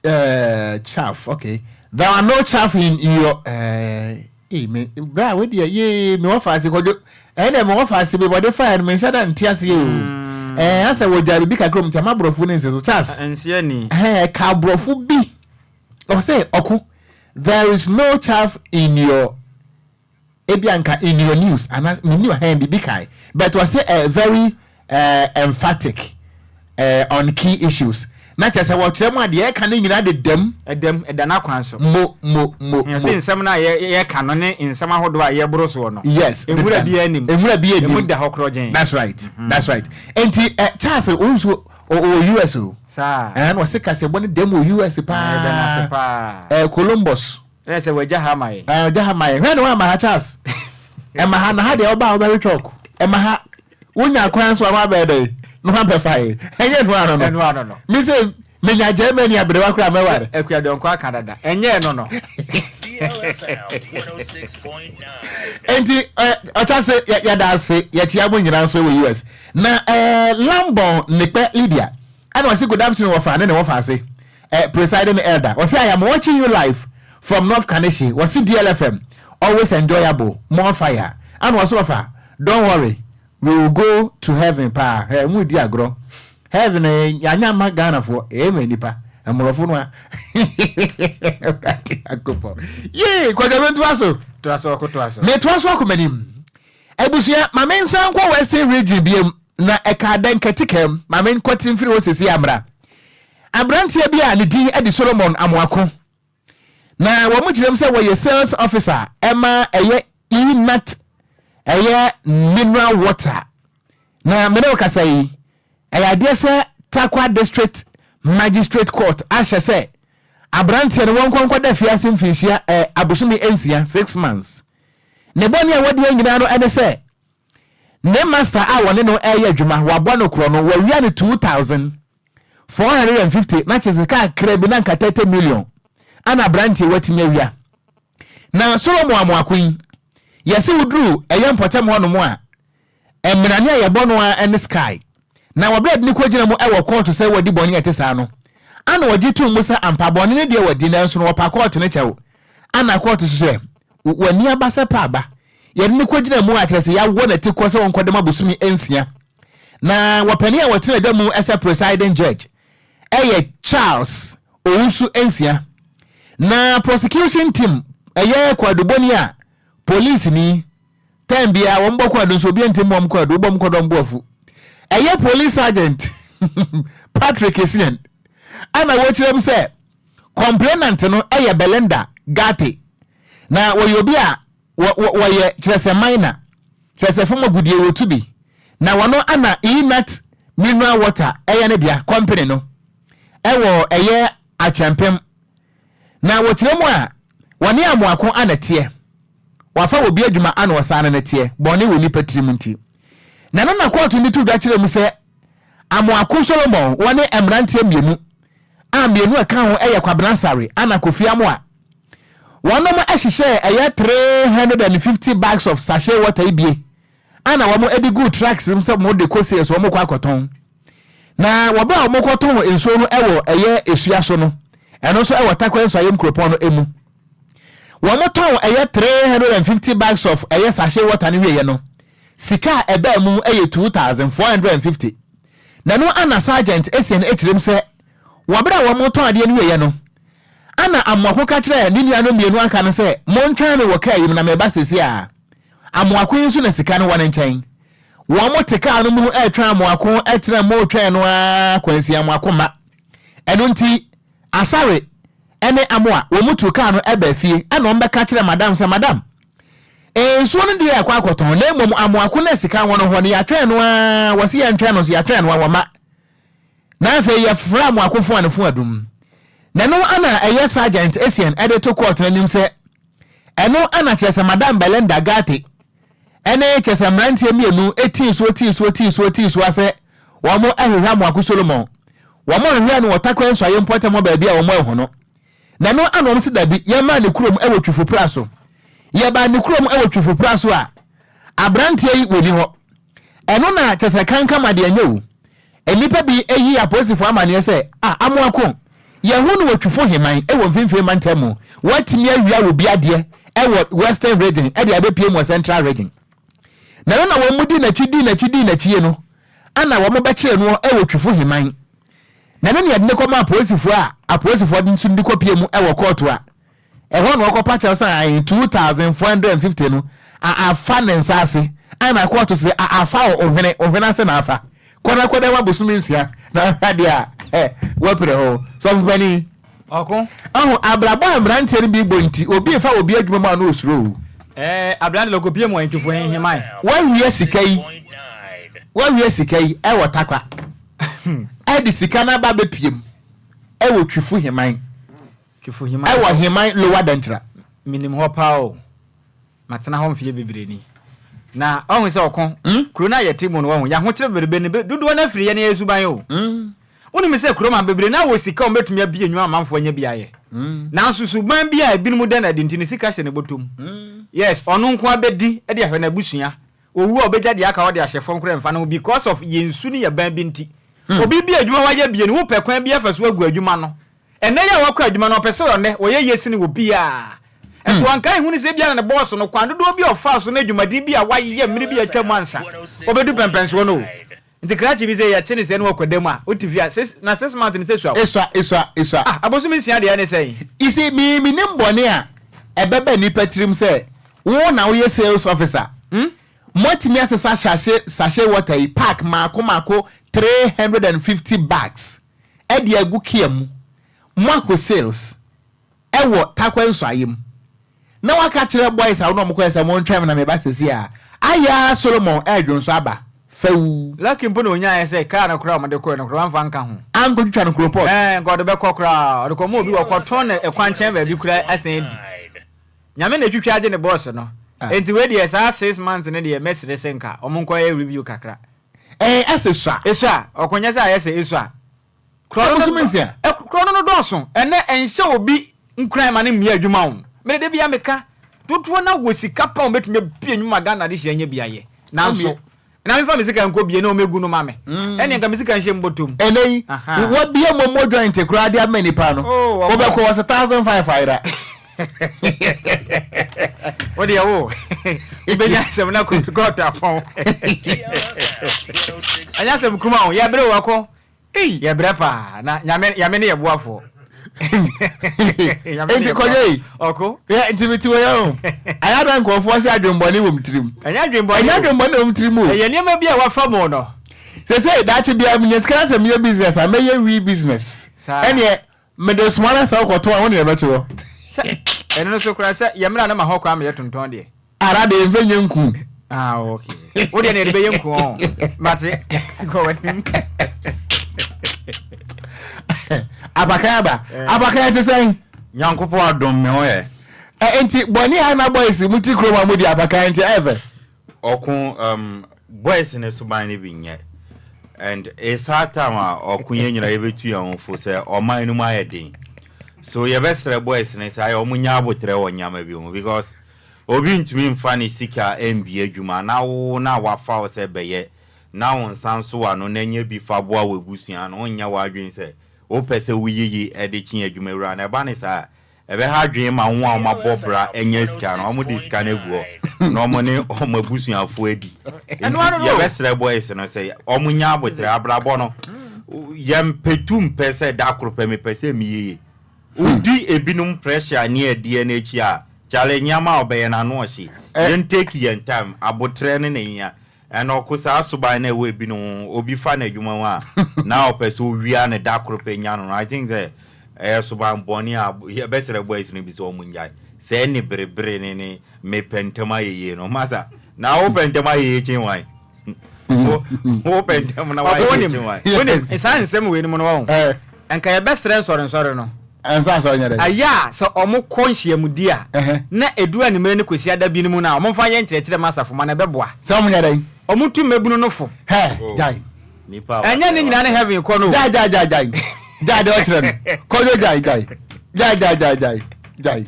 eh, chaff, okay. There are no chaff in your eh, eh, me, bra, we deɛ, yee, me wɔ faase kɔdwo. Ɛyɛ dɛ me wɔ faase bi bɔde fae no, me nhyɛ da nte aseɛ o. Eh, asɛ wɔgya biribi kakra mu nti ama aborɔfo ne nse so. Charles. Nseɛ ni. Eh, ka aborɔfo bi. Ɔsɛ, ɔko, there is no chaff in your Ebia nka in your news ana menni ɔhɛn biribi kae but ɔse eh, very eh, emphatic eh, on key issues na kyerɛ sɛ wɔkyerɛ mu a deɛ ɛka no nyinaa dedam. Ɛdam, ɛda n'akwan so. Mo, mo, mo, mo. Ɔse nsɛm no a yɛka no ne nsɛm ahodoɔ a yɛboro soɔ no. Yes. Nwura biara nnim. Nwura biara nnim. Emu da hɔ korɔgyenn. That's right, that's right. Enti eh, Charles wo nso ɔwɔ US o. Saa. Ɛɛ na ɔse kaseɛbɔ no dam wɔ US paa. Yɛda no ase paa. Eh, Columbus. Ɛyɛ sɛ wagya ha ama yɛn. Ɛɛ ɔgya ha ma yɛn. Hwɛ na wamma ha Charles. Ɛma ha na ha deɛ ɔba a wobɛwe chalk. Ɛma ha. Wonya kwan nso a woabɛyɛ dɛn? Na woabɛfa yɛn. Ɛnyɛ ɛno ano no. Ɛno ano no. Me sɛ menya Germany aberewa koraa mɛware. Akua Donkor aka dada. Ɛnyɛ ɛno no. Enti ɔkyɛ se yɛda ase yɛkyia mo nyinaa nso wɔ US. Na ɛɛ Lambon Nekpɛ Lydia ɛna ɔse good afternoon wɔfa ne ne wɔfa ase. Eh, presiding elder, ɔse I am watching you live from North Kaneshie, wɔse DLFM, always enjoyable, more fire. Ana ɔse ɔfa, don't worry, we will go to heaven paa, hɛ, mo di agorɔ. Heaven, eh, yɛanya ama Ghanafoɔ, ɛyɛ ma nipa, mmorɔfo no a. Awurade Nyankopɔn. Yee, kwadwa mentoa so. Toa so, ɔko toa so. Metoa so akɔ m'anim. Abusua, ma mensan nkɔ Western Region biom, na ɛkaa dɛn katikam, ma menkɔte mfiri hɔ sɛsi amra. Aberanteɛ bi a ne din de Solomon Amoako, na wɔn kyerɛ mu sɛ wɔyɛ sales officer ɛma ɛyɛ E-Nut ɛyɛ mineral water. Na mene wo kasa yi, ɛyɛ adeɛ sɛ Tarkwa District Magistrate Court ahyɛ sɛ aberanteɛ no wɔnkɔ nkɔda afiase mfinhyia ɛ abosome nsia, 6 months. Ne bɔne a wadeɛ nyinaa no ɛne sɛ ne master a wɔne no ɛyɛ adwuma wabɔ no korɔ no, wɔawia no 2,450, na kyerɛ sɛ kakra bi na nka 30 million ana aberanteɛ watumi awia. Na Solomon Amoako yi, yɛse woduru ɛyɛ mpɔtam hɔnom a, mmerane a yɛbɔ no ara ne sky. Na wɔberɛ de ne kɔgyina mu wɔ kɔɔto sɛ wadi bɔne a ɛte saa no, ana wɔgye tom mu sɛ ampa bɔne no deɛ wadi, nanso no wɔpa kɔɔto no kyɛw. Ana kɔɔto so sɛ w'ani aba sɛ pa aba. Yɛde no kɔgyina mu a kyerɛ sɛ yɛawɔ n'atikɔ sɛ wɔnkɔdam abosome 6. Na wɔpanin a wɔtena adwa mu sɛ presiding judge ɛyɛ Charles Owusu Nsia. Na prosecution team ɛyɛ kwadubɔni a polisini time biara wɔn bɔ kwadu nso obi nti mmɔ kwadu wobɔ kwadu ɔmo bo afu. Ɛyɛ police sergeant Patrick Essien ɛna wɔkyerɛ mu sɛ complainant no ɛyɛ Belinda Gate, na wɔyɛ obi a wɔyɛ kyerɛ sɛ miner, kyerɛ sɛ fam agudie wɔtu bi, na wɔno ana E-Nut mineral water ɛyɛ ne dea company no ɛwɔ ɛyɛ Akyɛmpem. Na wɔkyerɛ mu a wɔne Amoako ana teɛ wafa wɔ bi adwuma ana ɔsan no ne teɛ bɔne wɔ nipa tirim nti. Na ɛno na kɔɔto no to dwa kyerɛ mu sɛ Amoako Solomon wɔne mmeranteɛ mmienu a mmienu a ɛka ho yɛ Kwabena Sare ana Kofi Amoah. Wɔnom hyehyɛɛ ɛyɛ 350 bags of sachet water yi bie ana wɔn de guu trucks mu sɛ wɔn de kɔ sales, wɔn kɔ akɔtɔn. Na wɔbɛ a wɔn kɔtɔn nsuo no wɔ ɛyɛ esua so no, ɛno nso ɛwɔ Tarkwa Nsuayem kuropɔn no mu. Wɔn tɔn ɛyɛ 350 bags of ɛyɛ sachet water no wieɛ no, sika a ɛbaa mu yɛ 2,450. Na ɛno ana Sergeant Essien kyerɛ mu sɛ wɔ bere a wɔtɔn adeɛ no wieɛ no, ana Amoako ka kyerɛɛ ne nuanom mmienu aka no sɛ, Montwɛn me wɔ kaa yi mu na mereba seesei ara. Amoako yi nso na sika no wɔ ne nkyɛn. Wɔte kaa no mu retwɛn Amoako tena mu retwɛn no ara kwansi Amoako mma. Ɛno nti, Asare ne Amoa wɔn tuu kaa no baa fie ɛna wɔn bɛka kyerɛɛ madam sɛ, Madam, nsuo no deɛ yɛkɔ akɔtɔn na mmom Amoako no a sika wɔ no hɔ no yɛatwɛn no ara, wɔse yɛntwɛn no nso yɛatwɛn no a wɔmma. Na afei yɛfrɛ Amoako fo a ne fo adum. Na ɛno ana ɛyɛ Sergeant Essien de to kɔɔto no anim sɛ ɛno ana kyerɛ sɛ Madam Belinda Gate ɛne kyerɛ sɛ mmeranteɛ mmienu tii soɔ tii soɔ tii soɔ tii soɔ sɛ Wɔn hwehwɛ Amoako Solomon. Wɔn hwehwɛɛ no wɔ Tarkwa Nsuaeɛ mpɔtam hɔ baabi a wɔn anhu no. Na ɛno ana wɔn se dabi, yɛmmaa ne kurom wɔ Twifo Pra so. Yɛbaa ne kurom wɔ Twifo Pra so a, aberanteɛ yi wɔnni hɔ. Ɛno na kyerɛ sɛ kankam adeɛ nyɛ o. Nnipa bi yii apolisifoɔ amaneɛ sɛ, Ah, Amoako, yɛahu no wɔ Twifo Heman wɔ Mfimfini Mantam mu. Watumi awia obi adeɛ wɔ Western Region de abɛpue mu wɔ Central Region. Na ɛno na wɔn dii n'akyi dii n'akyi dii n'akyi no, ana wɔn bɛkyeree noɔ wɔ Twifo Heman. Na ɛno na yɛde no kɔmaa apolisifoɔ a apolisifoɔ nso de kɔpie mu wɔ kɔɔto a ɛhɔ na ɔkɔpa kyɛw sɛ ae 2450 no a afa ne nsa ase ana kɔɔto sɛ a afa ohwene ohwene ase na afa kɔ na kɔda mu abosome nsia na ahwɛ adeɛ a ɛ wapere hɔ sɔfo panin Ɔko. Ahu abrabɔ a mmeranteɛ no bi bɔ nti obi nfa obi adwuma mu a na osuro o. Ɛɛ aberante no ɔkɔpie mu ntufo henheman. Wawia sika yi wawia sika yi ɛwɔ Tarkwa ɛde sika no aba abɛpie mu ɛwɔ Twifo Heman Twifo Heman ɛwɔ Heman Lower Dankyira. Menim hɔ paa o. Matena hɔ mfeɛ bebree ni. Na wahu sɛ ɔko, kuro no a yɛte mu no, wahu, yɛn ahokyerɛ bebrebe no, dodoɔ no afiri yɛn yɛn suban o. Wonim sɛ kurom ha bebree no wɔ sika a wɔbɛtumi abue nnwuma ma amanfoɔ anya bi ayɛ. Nanso suban bi a ebinom da no adi nti no, sika hyɛ ne bɔtɔ mu. Yes, ɔno nko ara bɛdi de ahwɛ n'abusua. Ɔwu a ɔbɛgya deɛ aka hɔ de ahyɛ fam koraa ɛmfa ne ho because of yɛn su ne yɛn ban bi nti. Obi bue adwuma wayɛ bie no, wopɛ kwan bi afa so agu adwuma no. Ɛnnɛ yi a wakɔ adwuma no, ɔpɛ sɛ ɔnnɛ ɔyɛ yie sene obiara. Nso wanka anhu no sɛ ebia na ne bɔɔso no, kwan dodoɔ bi a ɔfaa so ne adwumaden bi a wayɛ mmere bi a atwa mu ansa ɔbɛdu pɛmpɛnsoɔ no o. Nti krakye bi sɛ yɛkye no sɛɛ na wakɔ da mu a, wote fie a, six, na 6 months no sɛ sua o. Esua, esua, esua. Ah, abosome nsia deɛ ɛne sɛn? You see, me, menim bɔne a ɛbɛba nnipa tirim sɛ wo na woyɛ sales officer. Moatumi asesa sachet, sachet water yi pack maako maako 350 bags. de agu kia mu moakɔ sales wɔ Tarkwa nsuaeɛ mu na waka kyerɛ boys a wo ne wɔn kɔɛ sɛ montwɛn me na meba sɛsi a ayɛ ara Solomon ɛredwonso aba fɛw. Lucky mpo na onyaeɛ sɛ car no koraa a wɔde kɔɛ no koraa wamfa anka ho. Ankɔtwitwa no kuropɔt. Ɛɛ nka ɔde bɛkɔ koraa ɔde kɔma obi wɔkɔtɔn no ɛkwankyɛn baabi koraa asan adi. Nyame na ɛtwitwa agye ne boss no. Enti wei deɛ saa 6 months no deɛ mɛsrɛ sɛ nka wɔn nkɔyɛ review kakra. Ɛɛ ɛsɛ sua. Esua, ɔko nyɛ sɛ ayɛ sɛ esua. Korɔ no no nsia. Korɔ no no dɔɔso. Ɛnɛ ɛnhyɛ obi nkuran ma no mmea adwuma o. Mede da biara meka, dodoɔ no wɔ sika pa a wɔbɛtumi abue nnwuma Ghana de hyia nya bi ayɛ. Nanso, na memfa me sika nkɔ bie na wɔmɛgu no ma me. Ɛnneɛ nka me sika nhyɛ me bɔtɔ mu. Ɛnɛ yi, wɔabue momo joint koraa de ama nipa no, wobɛkɔ wɔ sɛ 1,500 ayera. Wo deɛ wo wobɛnya asɛm na kɔɔto apɔn. Ɛnyɛ asɛm kuma o, yɛbrɛ o ɔko. Yɛbrɛ paa na nyame nyame ne yɛ boafoɔ. Nti kɔdwo yi. Ɔko. Yɛ nti mi ti wɔ yɛ o. Ayɛ ada nkurɔfoɔ sɛ adwembɔne wɔ mu tirim. Ɛnyɛ adwembɔne. Ɛnyɛ adwembɔne wɔ mu tirim o. Ɛyɛ nneɛma bi a wafa mu no. Sese daakye biara mi nya sika na sɛ meyɛ business a mɛyɛ wii business. Ɛneɛ Mede soma na sɛ wokɔtɔn a, wo ne yɛbɛkye wɔ. Sɛ ɛno no so koraa sɛ yɛ mmra na ma hɔ koraa ma yɛtontɔn deɛ. Ara deɛ yɛmfa nyɛ nku. Ah okay. Wo deɛ na yɛde bɛyɛ nku ɔn. Mate. Kɔ w'anim. Apakan aba. Apakan te sɛn? Nyankopɔn adom me ho yɛ. Ɛ nti bɔne a na boys mu ti kurom a mudi apakan nti ɛyɛ fɛ. Ɔko um boys no suban no bi nyɛ and it's high time a ɔko yɛn nyinaa yɛbɛtu yɛn ho fo sɛ ɔman no mu ayɛ den so yɛbɛsrɛ boys no sɛ ayɛ wɔn nya abotrɛ wɔ nneɛma bi ho because obi ntumi nfa ne sika mbie adwuma na wo na wafa wo sɛ bɛyɛ na wo nsa nso w'ano na nya bi fa boa w'abusua no wonyɛ w'adwene sɛ wopɛ sɛ woyiyi de kye adwumawura no ɛba ne saa a Ɛbɛha adwene ma wɔn a wɔabɔ bra anya sika no, wɔde sika no agu hɔ na wɔne wɔn abusuafoɔ adi. Nti yɛbɛsrɛ boys no sɛ wɔnya aboterɛ. Abrabɔ no, yɛmpɛ tu mpɛ sɛ da koro pɛ mepɛ sɛ meyɛ yie. Wodi ebinom pressure ne adeɛ no akyi a, kyale nneɛma a wɔbɛyɛ no ano ɔhye. Yɛn take yɛn time, aboterɛ no na ɛhia. Ɛna ɔko saa suban no a ɛwɔ ebinom ho, obi fa no adwuma mu a na ɔpɛ sɛ owia no da koro pɛ nya no no, I think sɛ ɛyɛ suban bɔne a yɛbɛsrɛ boys no bi sɛ wɔn ngyae saa aniberebere ne ne mepɛ ntɛm ayɛ yie no. Masa, na wopɛ ntɛm ayɛ yie kyen wan? Wopɛ ntɛm na wayɛ yie kyen wan? Wonim, saa nsɛm wei no mu no wɔn, nka yɛbɛsrɛ nsɔrensɔre no. Ɛnsa asɔre nyɛ dɛ. Ɛyɛ a sɛ wɔkɔ nhyiamudi a, na ɛduru anwummere ne Kwasiada bi no mu no a, wɔmfa nyɛ nkyerɛkyerɛ mma asafo mma no, ɛbɛboa. Sɛ wɔnyɛ dɛn? Wɔtu mmabunu no fo. Hɛ, gyae. Ɛnyɛ ne nyinaa ne heaven kɔ no. Gyae gyae gyae gyae gyae deɛ ɔkyerɛ no kɔdwo gyae gyae gyae gyae gyae gyae gyae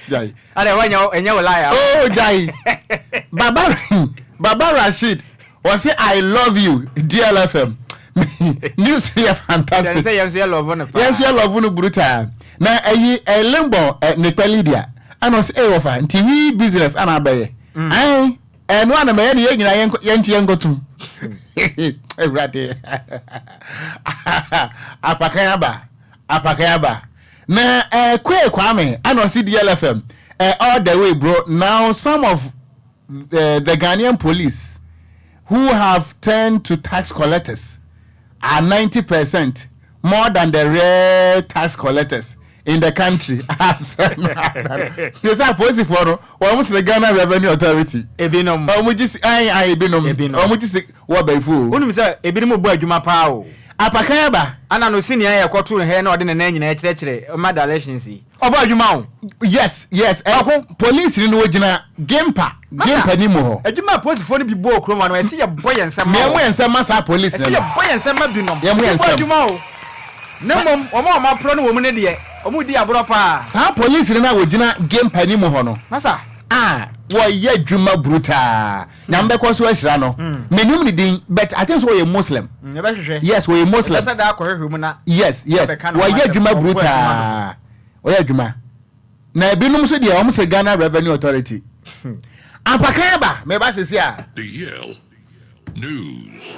gyae. Ada ɛwɔ ɛnyɛ wɔ lie. Oh gyae Baba Baba Rasheed wɔsi I love you DLFM news yɛ fantastic. Sɛ yɛn nso yɛ love no paa. Yɛn nso yɛ love no brutal na ɛyi ɛlimbɔ ɛ ne pɛ Lydia ɛna ɔsi ɛyɛ wɔfa nti wi business ɛna abɛyɛ. Ayi. Ɛno a na mɛyɛ ne yɛn nyinaa yɛn yɛn nkɔtum. Awurade apakan aba apakan aba na eh, Kwee Kwame ana ɔsi DLFM eh, all the way bro now some of the Ghanaian police who have turned to tax collectors are 90% more than the real tax collectors in the country. Asɛm ne sɛ apolisifoɔ no wɔn sene Ghana Revenue Authority. Ebinom. Wɔn gye si ayi ayi ebinom. Ebinom. Wɔn gye si wɔ bɛyifo o. Wonim sɛ ebinom bɔ adwuma paa o. Apakan aba. Ana no senior yɛ kɔto hɛ na ɔde ne nan nyinaa kyerɛkyerɛ ma directions yi. Ɔbɔ adwuma o. Yes yes ɛ police ni no ogyina Gimpa Gimpa ni mu hɔ. Adwuma a polisifoɔ no bi bɔ wɔ kurom ha no ɛsɛ yɛbɔ yɛn nsam ma wɔn. Yɛn mo yɛn nsam ma saa police no. Ɛsɛ yɛbɔ yɛn nsam ma binom. Yɛn mo yɛn nsam. Bɔ adwuma o. Ne mmom wɔn a wɔn aporɔ no wɔ mu no deɛ wɔn di aborɔ paa. Saa police no a wɔgyina Gimpa ni mu hɔ no. Masa. A wɔyɛ adwuma brutaa. Nyame bɛkɔ so ahyira no. Menim ne din but I think sɛ ɔyɛ Muslim. Yɛbɛhwehwɛ. Yes, ɔyɛ Muslim. Yɛbɛsɛ daa akɔhwehwɛ mu na. Yes, yes. Wɔyɛ adwuma brutaa. Ɔyɛ adwuma. Na ebinom nso deɛ wɔn sɛ Ghana Revenue Authority. Ampakan aba, meba sisi a. The Yale News.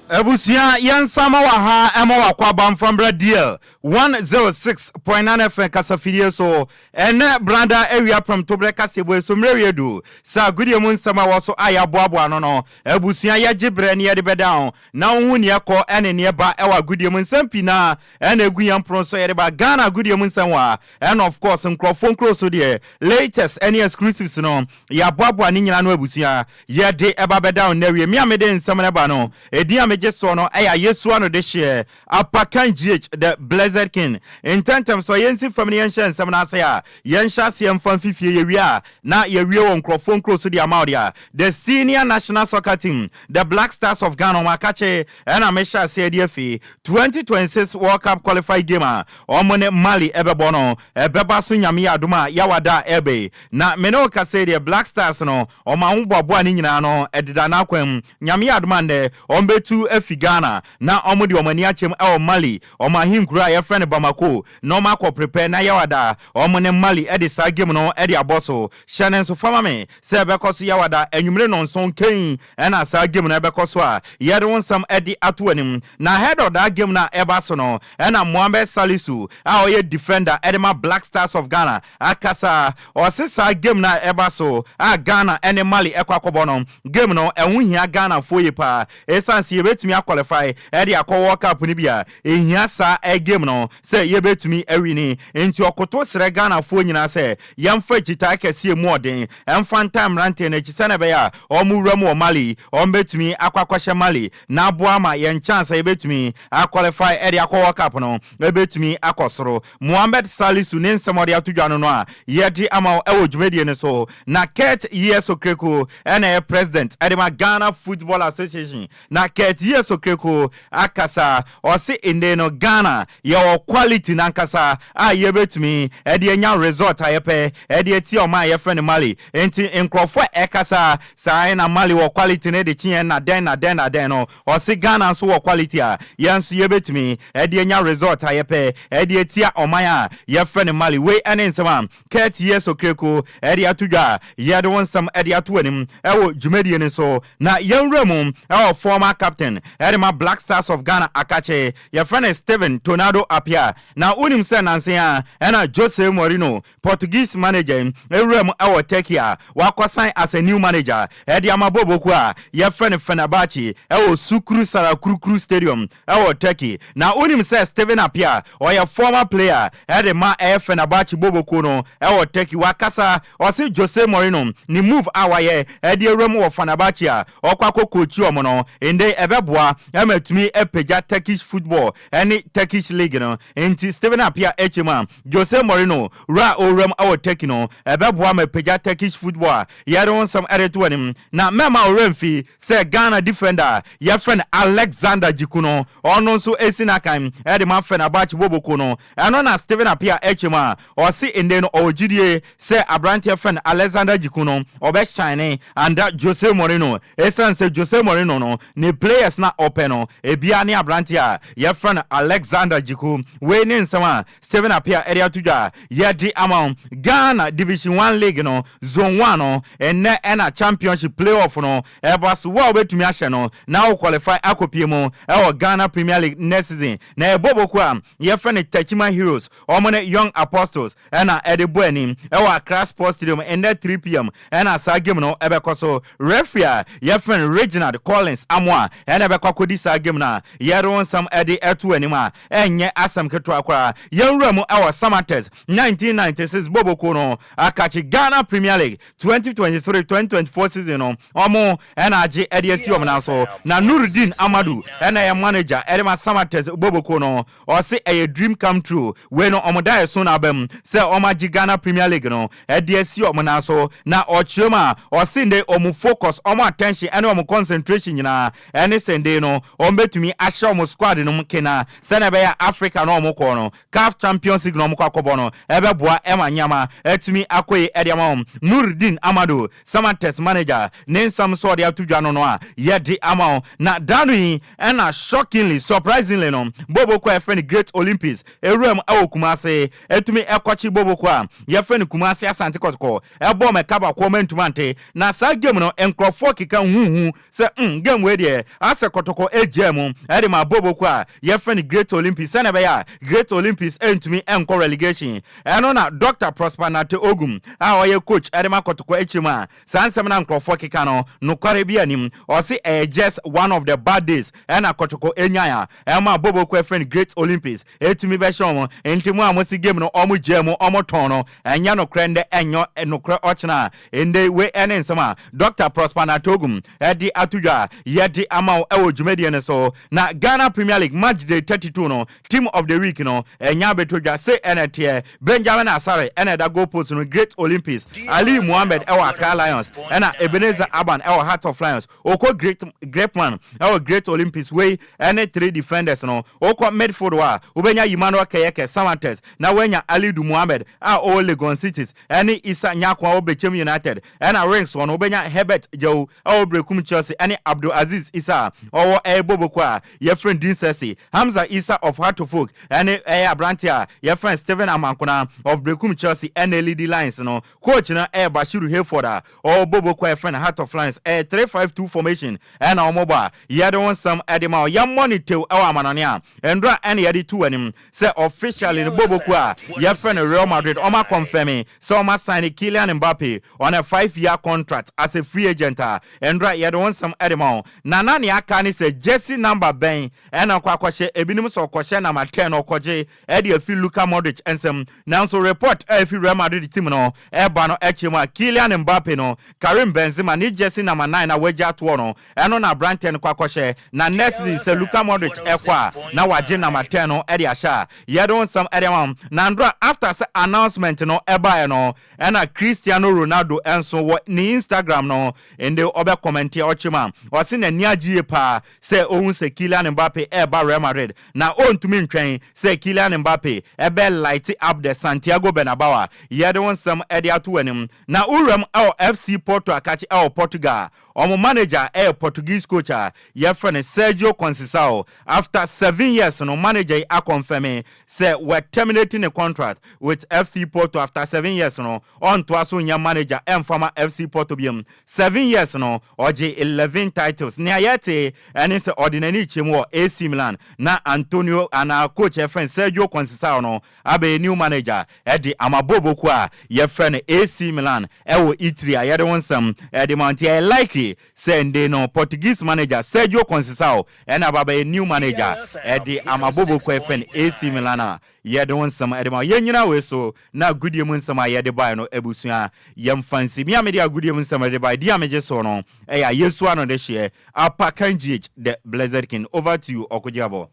Abusua yɛnsa ma wɔ ha ɛma wakɔ aba mfa mbra DL 106.9 FM kasafidie so ɛnɛ brada awia prɛmtoberɛ kaseɛbɔ yi so mmerɛ wie du sɛ agodie mu nsɛm a ɛwɔ so a yɛaboaboa ano no abusua yɛgye berɛ ne yɛde bɛda ho na wohu neɛ ɛkɔ ɛne neɛ ɛba ɛwɔ agodie mu nsɛm pii na ɛna ɛgu yɛn pono so yɛde ba Ghana agodie mu nsɛm wɔ ha ɛna of course nkurɔfoɔ nkuro so deɛ latest ɛne exclusives no yɛaboaboa ne nyinaa no abusua yɛde ɛba bɛda wo nnɛ wie me a mede nsɛm no ba no ɛdin a megye soɔ no ɛyɛ Ayesu ano de hyeɛ Apakan GH the Blessed King ntɛntɛm so yɛnsi fam ne yɛnhyɛ nsɛm no ase a yɛnhyɛ aseɛ mfa mfifie yɛwie a na yɛwie wɔ nkurɔfoɔ nkuro so de ama wo deɛ The Senior National Soccer Team The Black Stars of Ghana wɔn akakye ɛna mehyɛ aseɛ de afi 2026 World Cup qualify game a wɔn ne Mali ɛbɛbɔ no ɛbɛba so Nyame yɛ adom a Yawada a ɛreba yi na me ne wo kasa yi deɛ Black Stars no wɔn ahoboaboa ne nyinaa no ɛdeda n'akwan mu Nyame yɛ adom a nnɛ wɔn bɛtu afi Ghana na wɔn de wɔn ani akyɛm ɛwɔ Mali wɔn ahenkuro a yɛfrɛ no Bamako na wɔn akɔ prepare na Yawada wɔn ne Mali de saa game no de abɔ so hyɛ no nso fa ma me sɛ ɛbɛkɔ so Yawada anwummere nnɔnson kɛn ɛna saa game no ɛbɛkɔ so a yɛde wo nsɛm de ato w'anim na ahead of that game no a ɛba so no ɛna Mohammed Salisu a ɔyɛ defender de ma Black Stars of Ghana akasa ɔse saa game no a ɛba so a Ghana ne Mali ɛkɔ akɔbɔ no game no ɛho hia Ghanafoɔ yie paa ɛsiane sɛ yɛbɛtumi aqualify de akɔ World Cup no bi a ɛhia saa game no sɛ yɛbɛtumi awini nti ɔkoto srɛ Ghanafoɔ nyinaa sɛ yɛmfa akyitae kɛseɛ mu ɔden mfa ntaa mmeranteɛ no akyi sɛdeɛ ɛbɛyɛ a wɔn wura mu wɔ Mali wɔn bɛtumi akɔ akɔhyɛ Mali na aboa ama yɛn chance a yɛbɛtumi aqualify de akɔ World Cup no ɛbɛtumi akɔ soro. Mohammed Salisu ne nsɛm a ɔde ato dwa no no a yɛde ama wo ɛwɔ dwumadie no so na Kurt Yeso Okraku ɛna ɛyɛ president ɛde ma Ghana Football Association na Kurt Yeso Okraku akasa ɔse ende no Ghana yɛwɔ quality nankasa a yɛbɛtumi ɛde anya result a yɛpɛ ɛde atia ɔman a yɛfrɛ no Mali nti nkurɔfoɔ a ɛkasa saa na Mali wɔ quality no de kyeɛ na dɛn na dɛn na dɛn no ɔse Ghana nso wɔ quality a yɛn nso yɛbɛtumi ɛde anya result a yɛpɛ ɛde atia ɔman a yɛfrɛ no Mali wei ɛne nsɛm a Kurt Yeso Okraku ɛde ato dwa a yɛde wo nsɛm ɛde ato anim ɛwɔ dwumadie no so na yɛnwura mu ɛwɔ former captain ɛde ma Black Stars of Ghana akakye yɛfrɛ no Steven Tornado. Appiah. Na wonim sɛ nanse a ɛna Jose Mourinho, Portuguese manager yi, ewura mu ɛwɔ Turkey a wakɔsan as a new manager ɛde ama boboku a yɛfrɛ no Fenerbahce ɛwɔ Sukru Sarakrukru Stadium ɛwɔ Turkey. Na wonim sɛ Steven Appiah, ɔyɛ former player ɛde ma ɛyɛ Fenerbahce boboku no ɛwɔ Turkey. Wakasa, ɔse Jose Mourinho ne move a wayɛ ɛde ewura mu wɔ Fenerbahce a ɔkɔ akɔ coach ɔmo no nde, ɛbɛboa ɛma tumi ɛpagya Turkish football ɛne Turkish league no. Nti Steven Appiah ɛkyɛ mu a, Jose Mourinho wura a ɔwura mu ɛwɔ Turkey no, ɛbɛboa ma pagya Turkish football a yɛde ho nsɛm ɛde to anim. Na mɛma ɔwerɛ mfi sɛ Ghana defender yɛfrɛ no Alexander Djiku no, ɔno nso esi n'akan ɛde ma Fenerbahce boboko no. Ɛno na Steven Appiah ɛkyɛ mu a ɔse nde no ɔwɔ gyidie sɛ aberanteɛ fɛ no Alexander Djiku no ɔbɛhyine under Jose Mourinho, ɛsiane sɛ Jose Mourinho no ne players na ɔpɛ no ebia ne aberanteɛ a yɛfrɛ no Alexander Djiku. Wei ne nsɛm a Steven Appiah ɛde ato dwa yɛde ama wo. Ghana Division 1 League no, Zone 1 no, ɛnɛ ɛna championship playoff no ɛba so. Wo a wobɛtumi ahyɛ no na wo qualify akɔpie mu ɛwɔ Ghana Premier League next season. Na ɛbɔ boko a yɛfrɛ no Techiman Heroes, ɔmo ne Young Apostles ɛna ɛde bɔ anim ɛwɔ Accra Sports Stadium. Ɛnɛ 3 p.m. ɛna saa game no ɛbɛkɔ so. Referee a yɛfrɛ no Reginald Collins Amoa ɛna ɛbɛkɔ akɔdi saa game no a yɛde wɔn nsɛm ɛde ɛto anim a ɛnyɛ asɛm ketewa koraa. Yɛnwura mu ɛwɔ Samartex 1996 boboko no akakye Ghana Premier League 2023-2024 season no, ɔmo ɛna agye ɛde asi ɔmo nan so. Na Nurudin Amadu ɛna ɛyɛ manager ɛde ma Samartex boboko no. Ɔse ɛyɛ dream come true. Wei no ɔmo da ɛso na aba mu sɛ ɔmo agye Ghana Premier League no ɛde asi ɔmo nan so. Na ɔkyerɛ mu a, ɔse nde ɔmo focus, ɔmo attention ɛne ɔmo concentration nyinaa ɛne sɛ nde no ɔmo bɛtumi ahyɛ ɔmo squad no mu kena sɛnɛ ɛbɛyɛ Africa na ɔmo kɔ no, CAF Champions League na ɔmo kɔ akɔbɔ no, ɛbɛboa ɛma nyama ɛtumi akɔ yi ɛde ama wɔn. Nurudin Amadu, Samartex manager, ne nsɛm nso ɔde ato dwa no a yɛde ama wɔn. Na dano yi ɛna shockingly, surprisingly no, boboko a yɛfrɛ no Great Olympics ewura mu ɛwɔ Kumase ɛtumi ɛkɔkye boboko a yɛfrɛ no Kumase Asante Kɔtɔkɔ, ɛbɔ mɛka baako ɔmo ntoma nte. Na saa game no, nkurɔfoɔ keka huhu sɛ game wei deɛ, asɛ Kɔtɔkɔ egya mu ɛde ma boboko a yɛfrɛ no Great Olympics sɛnɛ ɛbɛyɛ a Great Olympics ɛntumi ɛnkɔ relegation. Ɛno na Dr Prosper Nate Ogum a ɔyɛ coach ɛde ma Kɔtɔkɔ akyire mu a, saa nsɛm na nkurɔfoɔ keka no, nokware bi anim. Ɔse ɛyɛ just one of the bad days ɛna Kɔtɔkɔ enyan a ɛma boboko ɛfrɛ no Great Olympics ɛtumi bɛhyɛ wɔn. Nti mu a mo si game no ɔmo gya mu, ɔmo tɔn no, ɛnyɛ nokorɛ ndɛ, ɛnyɛ nokorɛ ɔkyena. Ndɛ wei ɛne nsɛm a Dr Prosper Natogum ɛde ato dwa yɛde ama wo ɛwɔ dwumadie no so. Na Ghana Premier League match day 32 no, team of the week no ɛnya abɛtɔ dwa se ɛna teɛ Benjamin Asare ɛna ɛda goal post no, Great Olympics. Ali Muhammed ɛwɔ Accra Lions, ɛna Ebenezer Aban ɛwɔ Heart of Lions. Okɔ Great Greatman ɛwɔ Great Olympics. Wei ɛne three defenders no. Okɔ midfield hɔ a, wobɛnya Emmanuel Kɛyɛkɛ, Samartex, na woanya Alidu Muhammed a ɔwɔ Legon Cities, ɛne Isa Nyako a ɔwɔ Bechem United. Ɛna wings hɔ no, wobɛnya Herbert Gyawu ɛwɔ Brekum Chelsea, ɛne Abdul Aziz Isa a ɔwɔ ɛyɛ boboko a yɛfrɛ no Dinsɛsi. Hamza Isa of Hearts of Oak ɛne ɛyɛ aberante a yɛfrɛ Stephen Amankona of Brekum Chelsea ɛna lead lines no. Coach no ɛyɛ Bashiru Hayford a ɔwɔ boboko a yɛfrɛ no Heart of Lions. Ɛyɛ 3-5-2 formation ɛna wɔn bɔ a yɛde wɔn nsɛm ɛde ma yɛmmɔ ne tew ɛwɔ amanɔne a ndora ɛna yɛde tu anim sɛ officially no, boboko a yɛfrɛ no Real Madrid ɔma confirm sɛ ɔma sign Kylian Mbappe on a 5-year contract as a free agent a ndora yɛde wɔn nsɛm ɛde ma wɔn. Na nea aka ne sɛ jersey number bɛn ɛna ɔkɔ akɔhyɛ. Ebinom sɛ ɔkɔhyɛ number 10, ɔkɔgye ɛde afi Luka Modric nsɛm. Nanso report a efi Real Madrid team no ɛba no ɛkyɛ mu a, Kylian Mbappe no, Karim Benzema ne jersey number 9 a wagya atoɔ no, ɛno na aberanteɛ no kɔ akɔhyɛ. Na next season, sɛ Luka Modric ɛkɔ a, na wagye number 10 no ɛde ahyɛ a yɛde wɔn nsɛm ɛde ama. Na ndora after sɛ announcement no ɛbaeɛ no, ɛna Cristiano Ronaldo ɛnso wɔ ne Instagram no nde ɔbɛ comment a ɔkyɛ mu a, ɔse n'ani agye yie paa sɛ ohun sɛ Kylian Mbappe ɛɛba Real Madrid, na ɔntumi ntwɛn sɛ Kylian Mbappe ɛbɛ light up the Santiago Bernabeu a yɛde wɔn nsɛm ɛde ato anim. Na wuram ɛwɔ FC Porto akakye ɛwɔ Portugal, ɔmo manager ɛyɛ Portuguese coach a yɛfrɛ no Sergio Conceição. After 7 years no, manager yi aconfirm sɛ wɔ terminating the contract with FC Porto. After 7 years no, ɔntoa so nyɛ manager ɛmfama FC Porto biom. 7 years no, ɔgye 11 titles. Nea yɛte ɛne sɛ ɔde n'ani kyerɛ mu wɔ AC Milan na Antonio ana. Na coach a yɛfrɛ no Sergio Conceição no abɛyɛ new manager de ama bɔɔlbɔ kuo a yɛfrɛ no AC Milan wɔ Italy a yɛde ho nsɛm de ma wo. Nti ɛyɛ likely sɛ ndei no Portuguese manager Sergio Conceição na aba abɛyɛ new manager de ama bɔɔlbɔ kuo a yɛfrɛ no AC Milan a yɛde ho nsɛm de ma wo. Yɛnnyina wei so na agodie mu nsɛm a yɛde baeɛ no abusua yɛmfa nsi. Me a mede agodie mu nsɛm de baeɛ, din a megye soɔ no ɛyɛ Ayesu Ano Dehyeɛ Apakan GH the Blessed King. Over to you Ɔkogyeabɔ.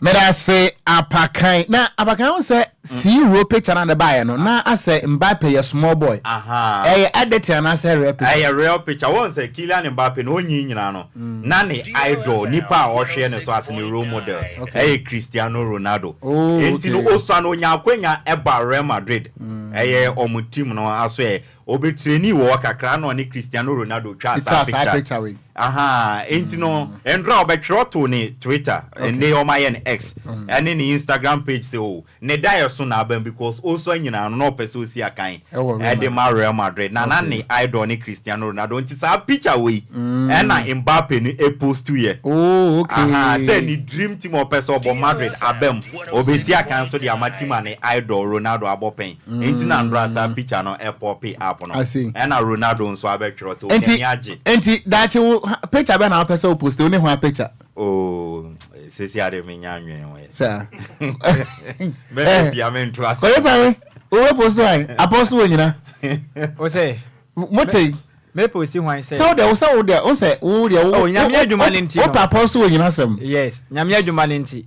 Medase Apakan. Na Apakan wohu sɛ Ciro picture no a de baeɛ no na asɛ Mbappe yɛ small boy. Ɛyɛ editing anaasɛ real picture? Ɛyɛ real picture. Wohu sɛ Kylian Mbappe no ɔnyin nyinaa no na ne idol, nipa a ɔhwɛ ne so as ne role model ɛyɛ Cristiano Ronaldo. Enti no ɔsua no ɔnya akwanya ba Real Madrid ɛyɛ wɔn team no aso ɛ Ɔbɛtrainii wɔ hɔ kakra na ɔne Cristiano Ronaldo twaa saa picture wei. Ahaa, enti no ndora ɔbɛtwerɛ too ne Twitter, ɛnne ɔma yɛ no X, ɛne ne Instagram page sɛ oh, ne daeɛso na abam because ɔsua nyinaa no na ɔpɛ sɛ ɔsi akan ɛde ma Real Madrid na na ne idol ne Cristiano Ronaldo nti saa picture wei ɛna Mbappe no ɛpostuiɛ. Ahaa, sɛ ne dream team a ɔpɛ sɛ ɔbɔ Madrid abam, ɔbɛsi akan nso de ama team a ne idol Ronaldo abɔ pɛn. Enti na ndora saa picture no ɛpɔpe up no. I see. Ɛna Ronaldo nso abɛtwerɛ sɛ Enti n'ani agye. enti daakye wo picture bɛn na wopɛ sɛ wo post wo ne hwan picture? Oh sesi ade menya nwene ho yɛ. Saa. Mɛhwɛ bia mento ase. Kɔyɛ sare wo bɛ post hwan? Apostle wɔ nyina. Wo sɛ. Mote. Me post hwan sɛ. Sɛ wo deɛ wo sɛ wo deɛ wo sɛ wo deɛ wo. Oh nyame adwuma ne nti no. Wo pɛ apostle wɔ nyina sɛm. Yes nyame adwuma ne nti.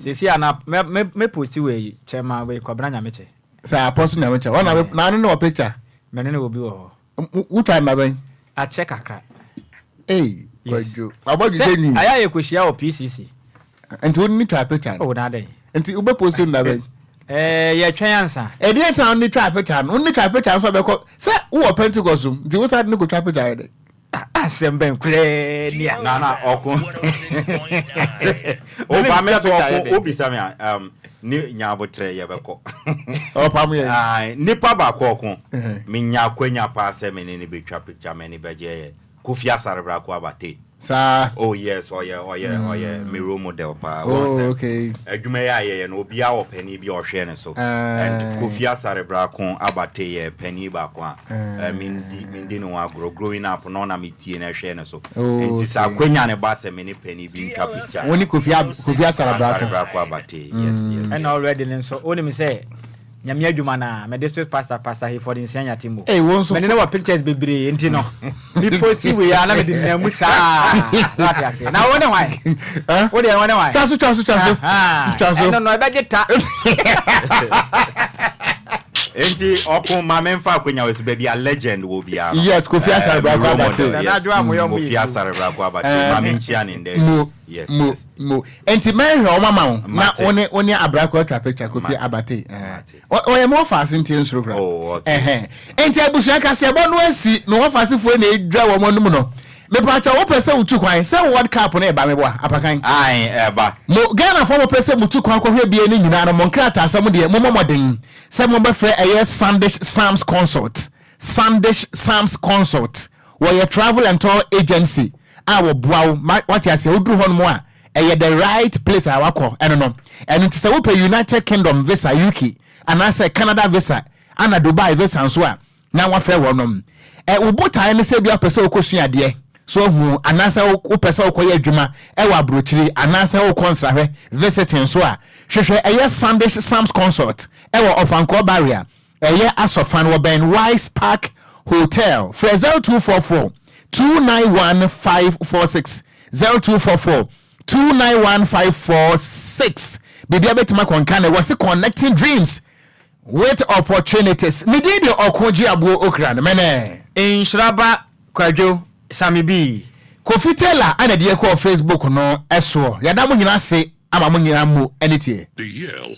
Sesi a na me me me post wei kyɛ ma wei kwabena nyame kyɛ. Sɛ apostle nyame kyɛ wɔn na na ano ne wɔ picture. Me ne ne wɔ bi wɔ hɔ. Wo twa nna bɛn. Akyɛ kakra. Ei kwadwo wabɔ dwedwe nwi. Sɛ ayɛ a yɛ kɔ hyia wɔ PCC. Nti wo ne twa picture no. Oh na adɛn. Nti wo bɛ post nna bɛn. Ɛɛ yɛ twɛn ansa. Ɛdeɛ nti na wo ne twa picture no wo ne twa picture nso bɛkɔ sɛ wo wɔ Pentecost mu nti wo sa ne kɔ twa picture yɛ dɛ. Asɛm bɛn koraa ni a. Na na ɔko. Oba me so ɔko wo bisa me a um, ne nya abotrɛ yɛ bɛkɔ. Ɔpam yɛ. Ah, nipa baako ɔko. Me nya akwanya paa sɛ me ne ne bɛtwa picture m'ani bɛgye yɛ. Kofi Asare Brako Abatey. Saa. Oh yes, ɔyɛ ɔyɛ ɔyɛ me role model paa. Oh Wɔn sɛ okay. adwuma yi a yɛyɛ no obiara wɔ panin bi a ɔhwɛ ne so. And Kofi Asare Brako Abatey yɛ panin baako a eh, mendi mendi ne ho agorɔ. Growing up no na metie na ɛhwɛ ne so. Oh Nti sɛ okay. akwanya ne ba sɛ me ne panin bi ntwa picture. Wo ne Kofi Ab Kofi Asare Asare Brako. Brako Abatey. Yes, yes, Ɛna yes. already no nso wonim sɛ Nyame adwuma no a me district pastor pastor Hayford Nsia Nyatimbo Ei wo nso. Me ne no wɔ pictures bebree nti no me posti wei a na me de nenam mu saa so ate aseɛ na wo ne hwan wo deɛ wo ne hwan Twa so twa so twa so twa so ɛno no ɛbɛgye ta Enti ɔko ma memfa akonya wɔ so baabi a legend wɔ biara no Yes Kofi Asare eh, Brako role Abate model yes Nana Adwoa mo yɛ ɔmo Kofi yɛ Asare Brako Abate ma menkyia ne ndɛ Mo yes mo yes mo nti mɛhwɛ wɔn ama wo na Mate. wo ne wo ne abrako atwa picture Kofi Mate. Abate eh. Mate. Ɔ- ɔyɛ mo ɔfaase nti nsoro kora Oh, okay. ɛhɛn nti abusua kaseɛbɔ no asi me ɔfaasefoɔ na edwa wɔn anum no mepaakyɛ wopɛ sɛ wotu kwan sɛ World Cup no ɛba meboa apakan Ae, ɛba. mo Ghanafoɔ mopɛ sɛ mutu kwan kɔhwɛ bie no nyinaa no mo nkrataasɛm deɛ mommɔ mmɔden sɛ mobɛfrɛ ɛyɛ Sandish Sam's Consult Sandish Sam's Consult Wɔyɛ travel and tour agency a wɔboa wo ma wate aseɛ woduru hɔ nom a ɛyɛ the right place a wakɔ ɛno no ɛno nti sɛ wopɛ United Kingdom visa UK anaasɛ Canada visa ana Dubai visa nso a na wafrɛ wɔnom ɛ wo botaeɛ ne sɛ bi wopɛ sɛ wokɔsua adeɛ so ahu anaasɛ wopɛ sɛ wokɔyɛ adwuma ɛwɔ aburokyiri anaasɛ wokɔ nsrahwɛ visiting nso a hwehwɛ ɛyɛ Sandish Sam's Consult ɛwɔ Ɔfankɔɔ Barrier Ɛyɛ Asɔfan wɔ bɛn Wise Park Hotel. Frɛ 0244 291 546, 0244 291 546. Biribia bɛtumi akɔ nka ne wɔse connecting dreams with opportunities. Me din de Ɔko Gye Aboɔ Okra no mɛnɛ. Nhyira ba Kwadwo Sammy B. Kofi Taylor ɛna ɛde yɛ kɔɔ Facebook no soɔ. Yɛda mo nyina ase ama mo nyina mo ani tie. The Yale.